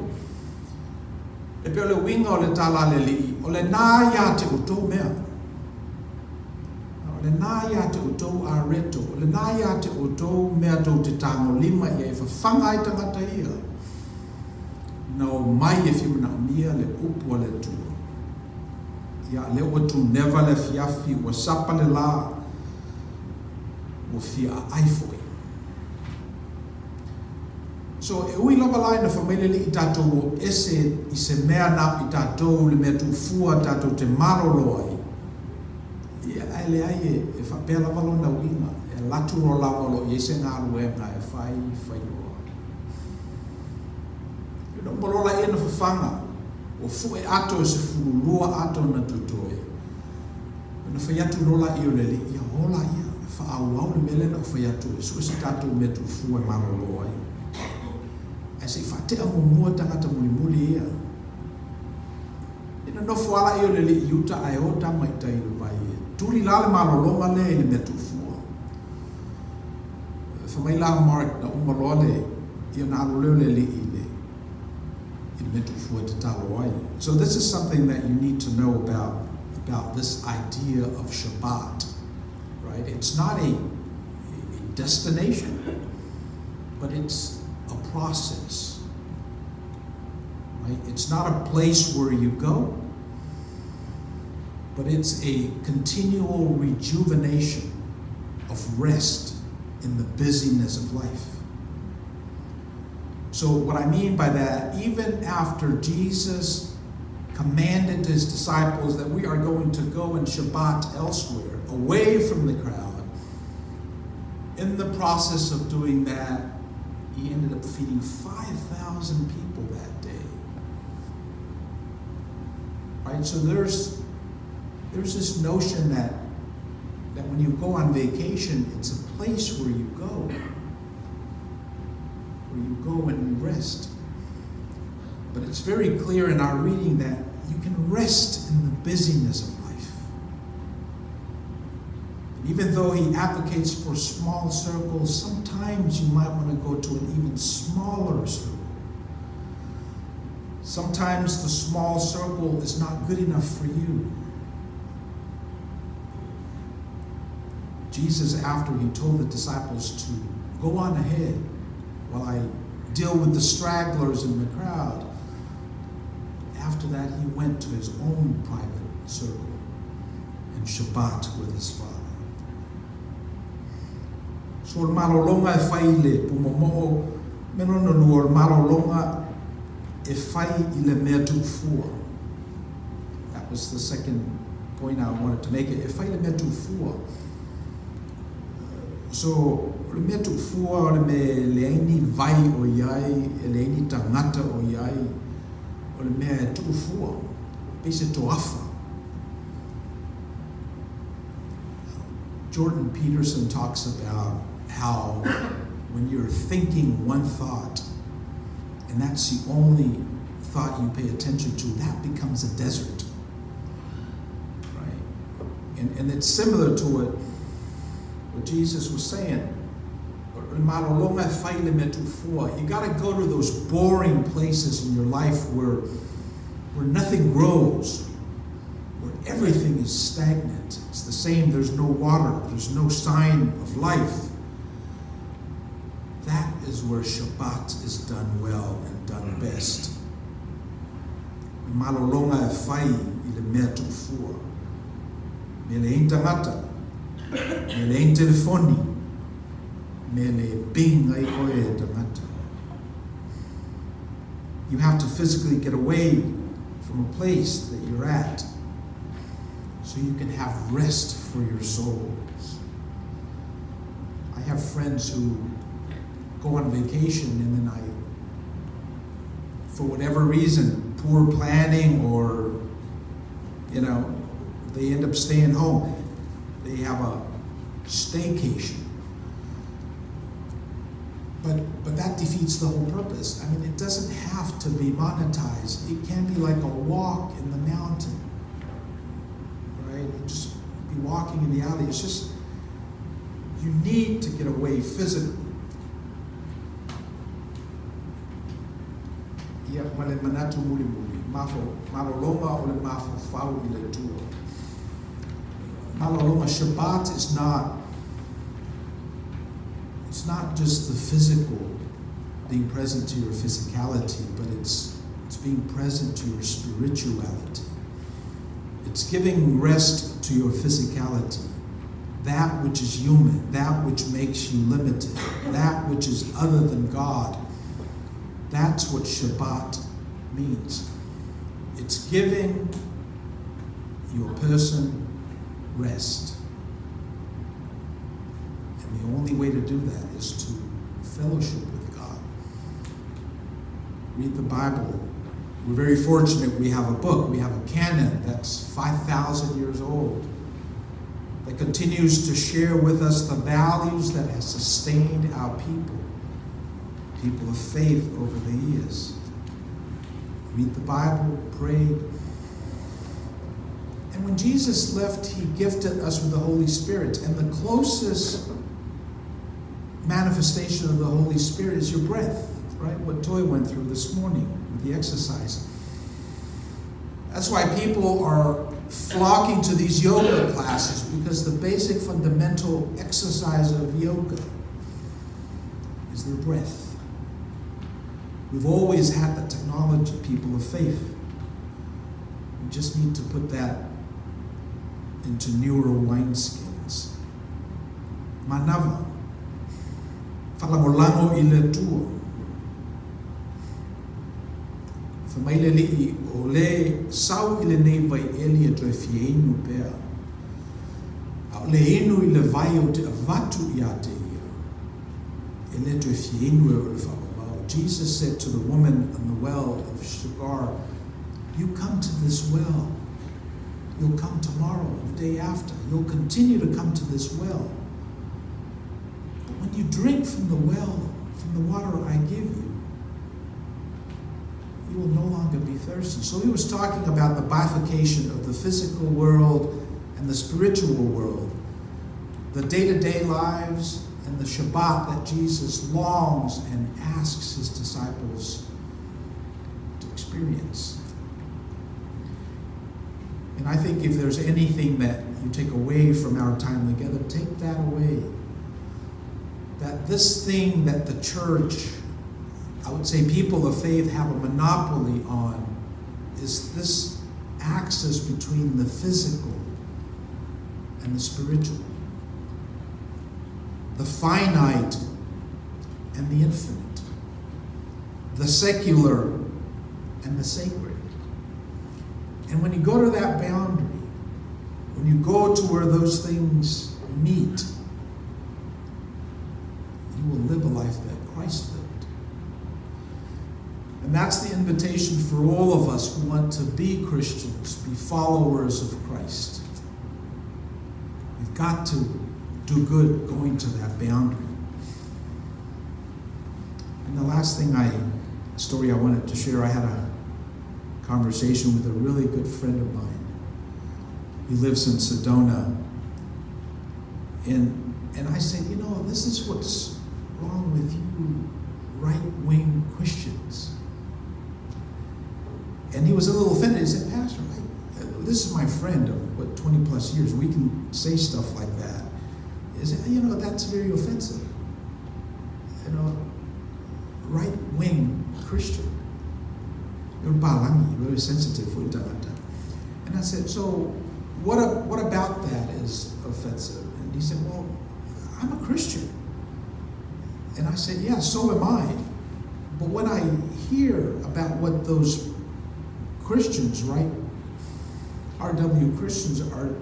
E pei o le uiga o le tala a le Alii, o lenā iā te outou mea. O lenā iā te outou areto, o lenā iā te outou mea tou te tagolima i ai e fafaga ai tagata ia. Na omai e fia manaomia le upu a le Atua. Ia, lea ua tuneva le afiafi, ua sapa le lā, ua fia aai foi. So, e ui lava la ina fai mai le Alii tatou o ese i se mea na o i tatou le mea tuufua tatou te malolo ai, ia, ae leai e, e faapea lava lona uiga, e alu atu loa lava o lo o i ai se galuega e fai, fai loa. Ina uma loa laia na fafaga, ua fue ato e 12 ato na totoe. Ona fai atu loa laia o le Alii, Ia o laia, e faaauau le mea lea na ou fai atu e sue se tatou mea tuufua e malolo ai. Ae se i faatea muamua tagata mulimuli ia. Ina nofo lava laia o le Alii i uta ae o tama i tai i le vai e tuli la le malologa lea i le mea tuufua. Fai mai la Mark na uma loa le, ia ona alu lea o le Alii i le i le mea tuufua e tatalo ai. So this is something that you need to know about about this idea of Shabbat, right? It's not a, a destination, but it's a process. Right? It's not a place where you go, but it's a continual rejuvenation of rest in the busyness of life. So, what I mean by that, even after Jesus commanded his disciples that we are going to go and Shabbat elsewhere, away from the crowd, in the process of doing that, he ended up feeding 5,000 people that day. Right? So there's there's this notion that that when you go on vacation, it's a place where you go. Where you go and you rest. But it's very clear in our reading that you can rest in the busyness of life. And even though he advocates for small circles, sometimes you might want to go to an even smaller circle. Sometimes the small circle is not good enough for you. Jesus, after he told the disciples to go on ahead while I deal with the stragglers in the crowd, after that he went to his own private circle and Shabbat with his father. So o le malologa e fai i le pūmomoo, me lona lua o le malologa e fai i le mea tuufua. That was the second point I wanted to make. E fai i le mea tuufua. So, o le mea tuufua o le mea e leai ni vai o i ai, e leai ni tagata o i ai, o le mea e tuufua, pei se toafa. Jordan Peterson talks about how when you're thinking one thought, and that's the only thought you pay attention to, that becomes a desert. Right? And, and it's similar to what, what Jesus was saying. You got to go to those boring places in your life where, where nothing grows, where everything is stagnant. It's the same, there's no water, there's no sign of life. That is where Shabbat is done well and done best. Le malologa e fai i le mea tuufua. Me leai ni tagata, me leai ni telefoni, me le ping ai oe e tagata. You have to physically get away from a place that you're at so you can have rest for your souls. I have friends who go on vacation and then I, for whatever reason, poor planning or, you know, they end up staying home. They have a staycation. But that defeats the whole purpose. I mean, it doesn't have to be monetized. It can be like a walk in the mountain, right? And just be walking in the alley. It's just, you need to get away physically. Ia, ma le manatu mulimuli, mafo, malologa o le mafaufau i le Atua. Malologa, Shabbat is not, it's not just the physical, being present to your physicality, but it's being present to your spirituality. It's giving rest to your physicality, that which is human, that which makes you limited, that which is other than God. That's what Shabbat means. It's giving your person rest. And the only way to do that is to fellowship with God. Read the Bible. We're very fortunate we have a book, we have a canon that's 5,000 years old that continues to share with us the values that has sustained our people, people of faith over the years. Read the Bible, pray. And when Jesus left, he gifted us with the Holy Spirit. And the closest manifestation of the Holy Spirit is your breath, right? What Toy went through this morning with the exercise. That's why people are flocking to these yoga classes, because the basic fundamental exercise of yoga is their breath. We've always had the technology, people of faith. We just need to put that into newer wineskins. Manava, falagolago i le Atua. Fai mai le Alii o le sau i lenei vaieli e toe fia inu pea. A o le inu i le vai ou te avatu ia te ia. E le toe fia inu e o le faavavau. Jesus said to the woman on the well of Sychar, you come to this well. You'll come tomorrow, the day after. You'll continue to come to this well. But when you drink from the well, from the water I give you, you will no longer be thirsty. So he was talking about the bifurcation of the physical world and the spiritual world, the day-to-day lives and the Shabbat that Jesus longs and asks his disciples to experience. And I think if there's anything that you take away from our time together, take that away. That this thing that the church, I would say people of faith, have a monopoly on, is this axis between the physical and the spiritual, the finite and the infinite, the secular and the sacred. And when you go to that boundary, when you go to where those things meet, you will live a life that Christ lived. And that's the invitation for all of us who want to be Christians, be followers of Christ. We've got to do good going to that boundary. And the last thing story I wanted to share, I had a conversation with a really good friend of mine. He lives in Sedona. And I said, you know, this is what's wrong with you right-wing Christians. And he was a little offended. He said, Pastor, this is my friend of, what, 20 plus years. We can say stuff like that. He said, you know, that's very offensive. You know, right-wing Christian. You're balangi, very sensitive for internet. And I said, so what about that is offensive? And he said, well, I'm a Christian. And I said, yeah, so am I. But when I hear about what those Christians, right, RW Christians are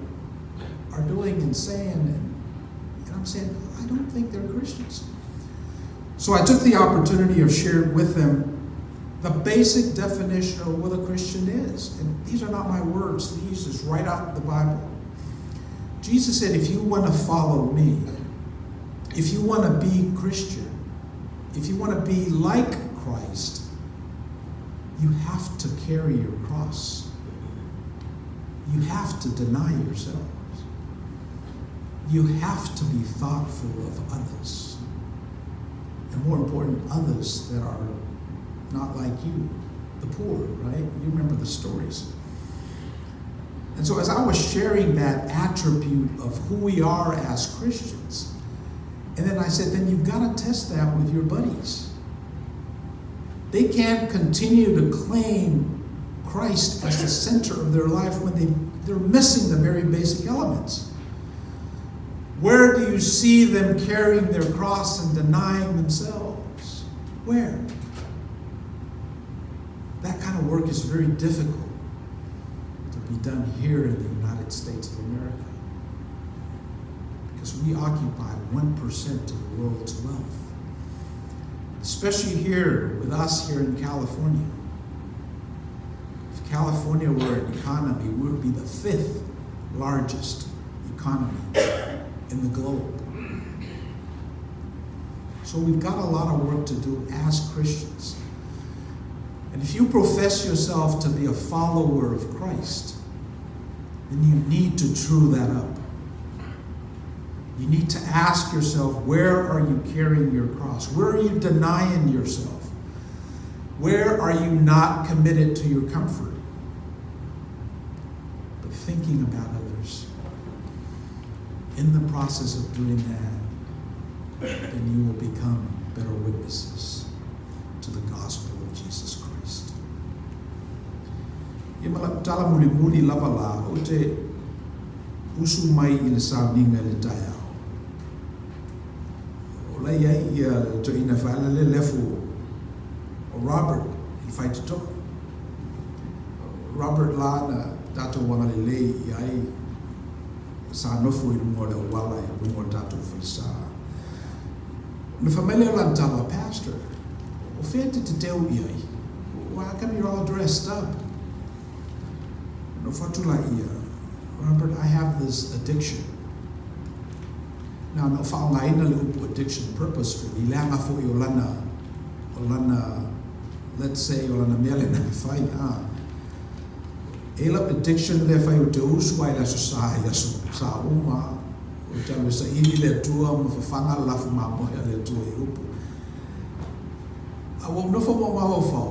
doing and saying, and I'm saying, I don't think they're Christians. So I took the opportunity of sharing with them the basic definition of what a Christian is. And these are not my words. These is right out of the Bible. Jesus said, if you want to follow me, if you want to be Christian, if you want to be like Christ, you have to carry your cross. You have to deny yourselves. You have to be thoughtful of others. And more important, others that are not like you, the poor, right? You remember the stories. And so as I was sharing that attribute of who we are as Christians, and then I said, then you've got to test that with your buddies. They can't continue to claim Christ as the center of their life when they're missing the very basic elements. Where do you see them carrying their cross and denying themselves? Where? That kind of work is very difficult to be done here in the United States of America, because we occupy 1% of the world's wealth, especially here with us here in California. If California were an economy, we would be the 5th largest economy in the globe. So we've got a lot of work to do as Christians. And if you profess yourself to be a follower of Christ, then you need to true that up. You need to ask yourself, where are you carrying your cross? Where are you denying yourself? Where are you not committed to your comfort, but thinking about others? In the process of doing that, then you will become better witnesses to the gospel of Jesus Christ. Ia ma lau tala mulimuli lava la, ou te usu mai i le sauniga i le taeao. O la i ai ia le toeaina faale le lefu o Robert i le faitotoa. Robert la na tatou agalelei i ai sa nofo i luga o le auala i luga o le tatou falesa. Ona fai mai lea o lana tala, Pastor, o fea te teteu i ai? How come you're all dressed up? Ona ou fai atu laia, Robert, I have this addiction. Now, na ou faaaogaina le upu addiction purposefully, leaga foi o lana, o lana, let's say, o lana mea lena e fai, a. E lau addiction lea fai ou te usu ai i le aso sa i aso sa uma, ou te alu e saili le Atua ma fafaga le lafu mamoe a le Atua i upu. A ua ou nofo ma ou mafaufau,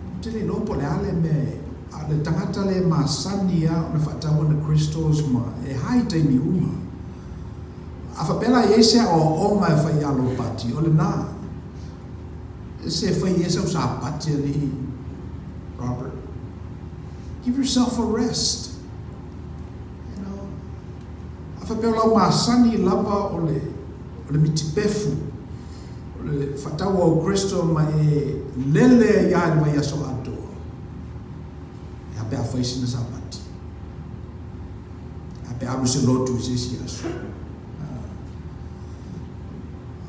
ou te le iloa po o le a le mea e, a o le tagata le masani lava ona faatau ana crystals ma e high taimi uma. A faapea la e i ai se aoaoga e fai ia Lopati, o lena. Se e fai i ai sau sapati alii Robert. Give yourself a rest. You know. A faapea o lau masani lava o le, o le mitipefu, o le faatau au crystal ma e lele ai lava i le vaiaso atoa. E a pe a fai sina sapati. E a pe a alu se lotu i se isi aso.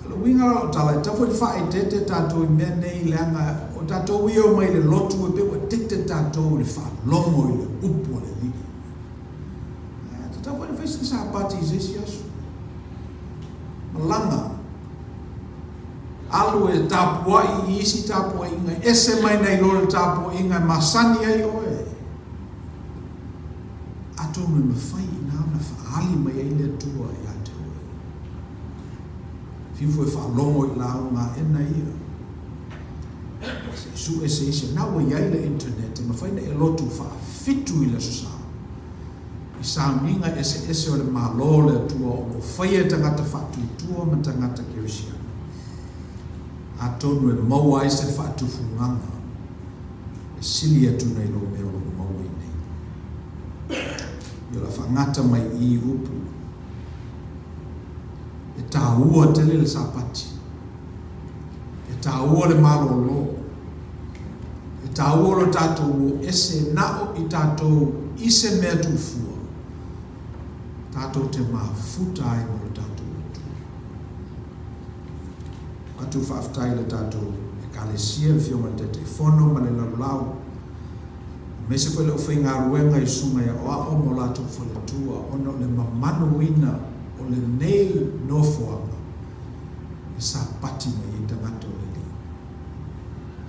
O le uiga o lau tala, e tatau foi ona faaeteete tatou i mea nei leaga o tatou ia e omai i le lotu e pei ua addicted tatou i le faalogo i le upu a le Alii. E tatau foi ona fai sina Sapati i se isi aso. Malaga. Alu e tapuai i isi tapuaiga, ese mai nai lo le tapuaiga e masani ai oe. Atonu e mafai i ina ona faaali mai ai le Atua ia te oe. Fiu foi e faalogo i lauga aena ia. Se i sue se isi, na ua i ai le internet e mafai ona e lotu faafitu i le Aso Sa. I sauniga eseese o le Malo o le Atua o lo o faia e tagata faatuatua ma tagata kerisiano. Atonu e maua ai se faatufugaga e sili atu nai lo mea o lo o maua i nei. I o le a faagata mai i upu. E tāua tele le Sapati. taua le malōlō. E taua lo tatou o ese na o i tatou i se mea tuufua, tatou te mafuta ai ma lo tatou Atua. Atu faafetai i le tatou Ekalesia, le Afioga i le Taitaifono ma le lalolao, aemaise foi le aufaigaluega i susuga i aoao ma o latou faletua ona o le mamanuina o lenei nofoaga e sapati mai ai tagata o le Alii.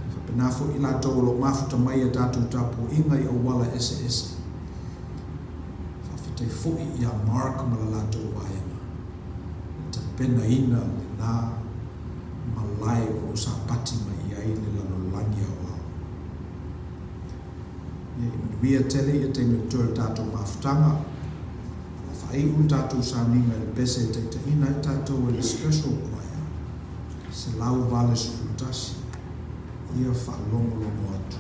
E faapena foi i latou o lo o mafuta mai i a tatou tapuaiga i auala eseese. Faafetai foi ia Mark ma le latou vaega i le tapenaina lena malae o lo o sapati mai i ai le lalolagi aoao. Ia, i manuia tele ia taimi o totoe o le tatou mafutaga. O le a faaiu le tatou sauniga i le pese e taitaiina ai tatou e le Special Choir 181. Ia faalogologo atu.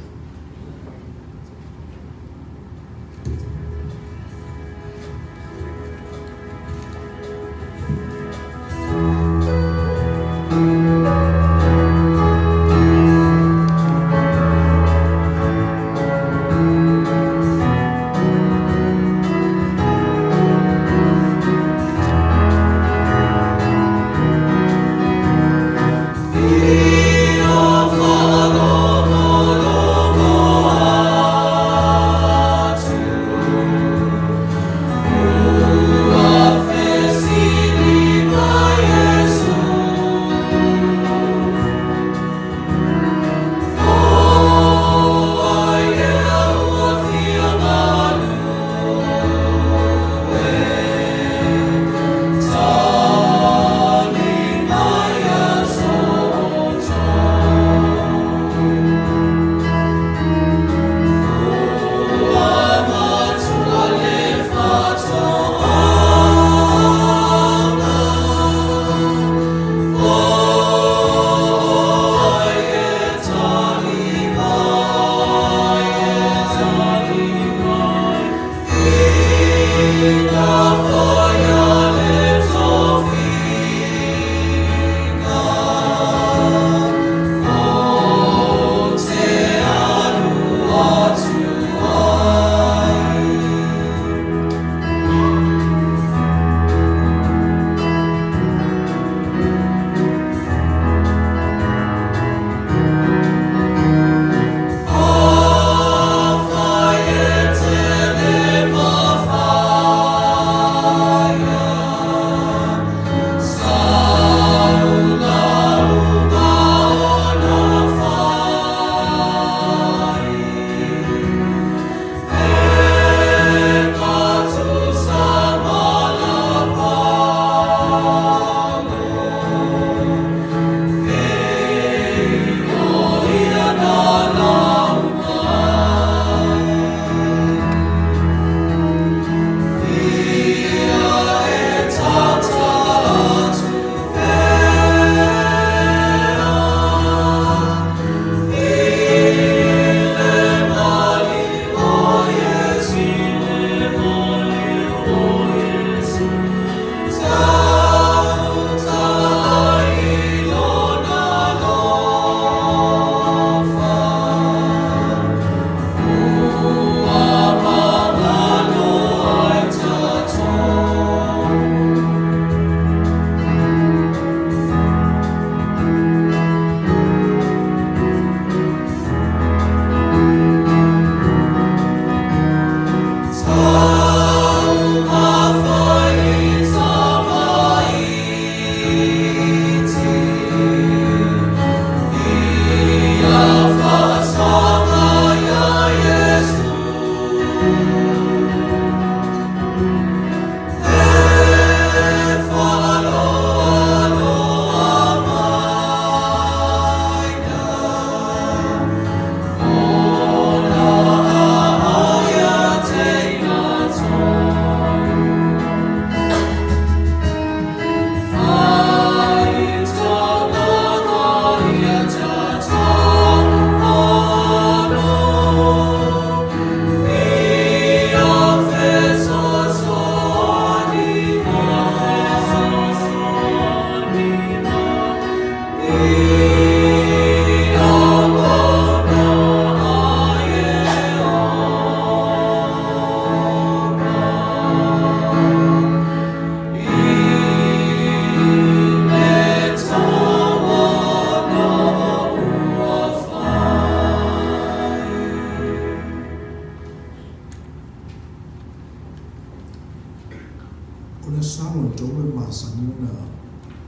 e masani ona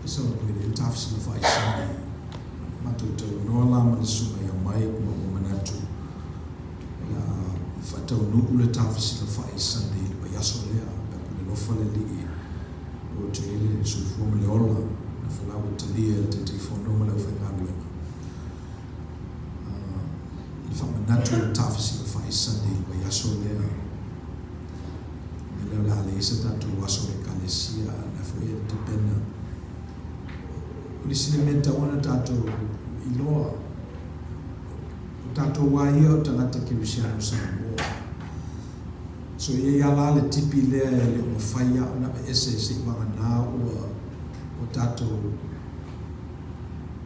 e celebrate ai le tafesilafai Sunday. Matou talanoa la ma le susuga ia Mike ma ua manatu o le a faataunuu le tafesilafai Sunday i le vaiaso lea pe a pule alofa le Alii ua oti ai le soifua ma le ola na folau e talia e le Taitaifono ma le aufaigaluega i le faamanatu o le tafesilafai Sunday i le vaiaso lea. O le mea lea o le a leai se tatou aso Ekalesia, a o lea foi e tapena. O le isi lea mea e tatau ona tatou iloa, o tatou lava ia o tagata kerisiano Samoa. So e i ai lava la le tipi lea e le o mafai lava ona aveese seivagana ua o tatou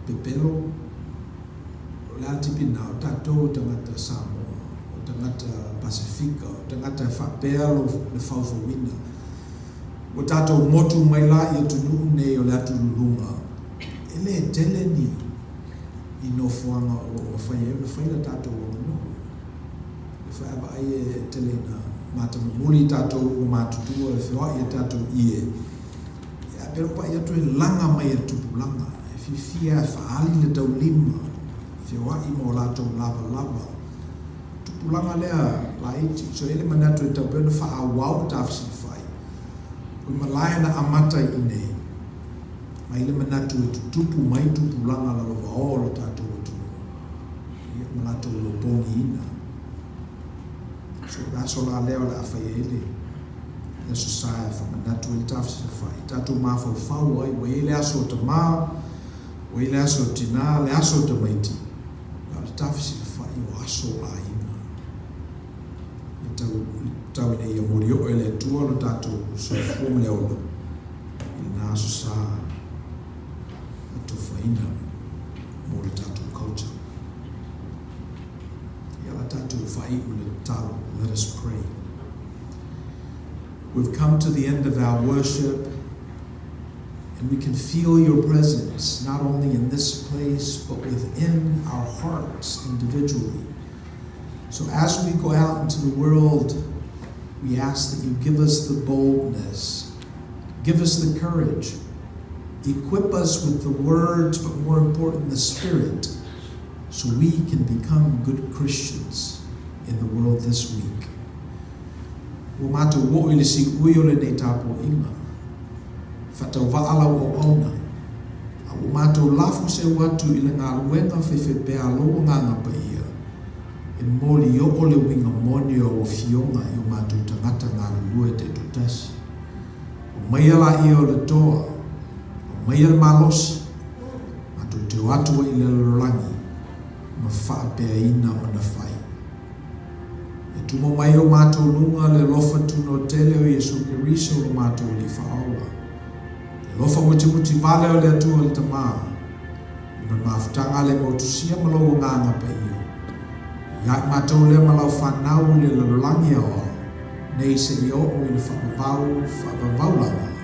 pepelo. O le a le tipi lena? O tatou o tagata Samoa, o tagata Pasefika, o tagata e faapea lo le faufauina. Ua tatou motu mai la i atunuu nei o le atululuga, e le tele ni ni nofoaga o lo o mafai ai ona fai la tatou aganuu. E fai a vaai e tele ina matamamuli tatou ua matutua e feoai e tatou ie. Ae pei o lou vaai atu e laga mai e le tupulaga, e fiafia e faaali le taulima, feoai ma o latou lavalava. Tupulaga lea laiti, so e i ai le manatu e tatau pea ona faaauau le tafesilafai. O le malae na amata i inei, mai le manatu e tutupu mai tupulaga lalovaoa o le tatou atunuu, ia ma latou lopogiina. So o le aso la lea o le a fai ai le Aso Sa e faamanatu ai le tafesilafai, tatou mafaufau ai, ua i ai le aso o tama, ua i ai le aso o tina, le aso o tamaiti, a o le tafesilafai o aso o aiga. Ia tau, tau ina ia molioo e le Atua lo tatou soifua ma le ola i lena Aso Sa atofaina mo le tatou culture. Ia la tatou faaiu le tatalo. Let us pray. We've come to the end of our worship and we can feel your presence not only in this place but within our hearts individually. So as we go out into the world, we ask that you give us the boldness, give us the courage, equip us with the words, but more important, the Spirit, so we can become good Christians in the world this week. Ua matou oo i le siui o lenei tapuaiga, faatauvaa lau auauna, a ua matou lafo seu atu i le galuega faifaipea a lou Agaga Paia, e molioo le uiga moni o au afioga i o matou tagata galulue taitoatasi. Aumaia laia o le toa, aumaia le malosi, matou te o atu ai i le lalolagi ma faapeaina ona fai. E tumo mai i o matou luga le alofa tunoa tele o Iesu Keriso lo matou Alii Faaola, le alofa mutimuti vale o le Atua le Tama, ma le mafutaga a le Motusia ma lou Agaga Paia, ia i matou lea ma lau fanau i le lalolagi aoao nei seia oo i le faavavau faavavau lava.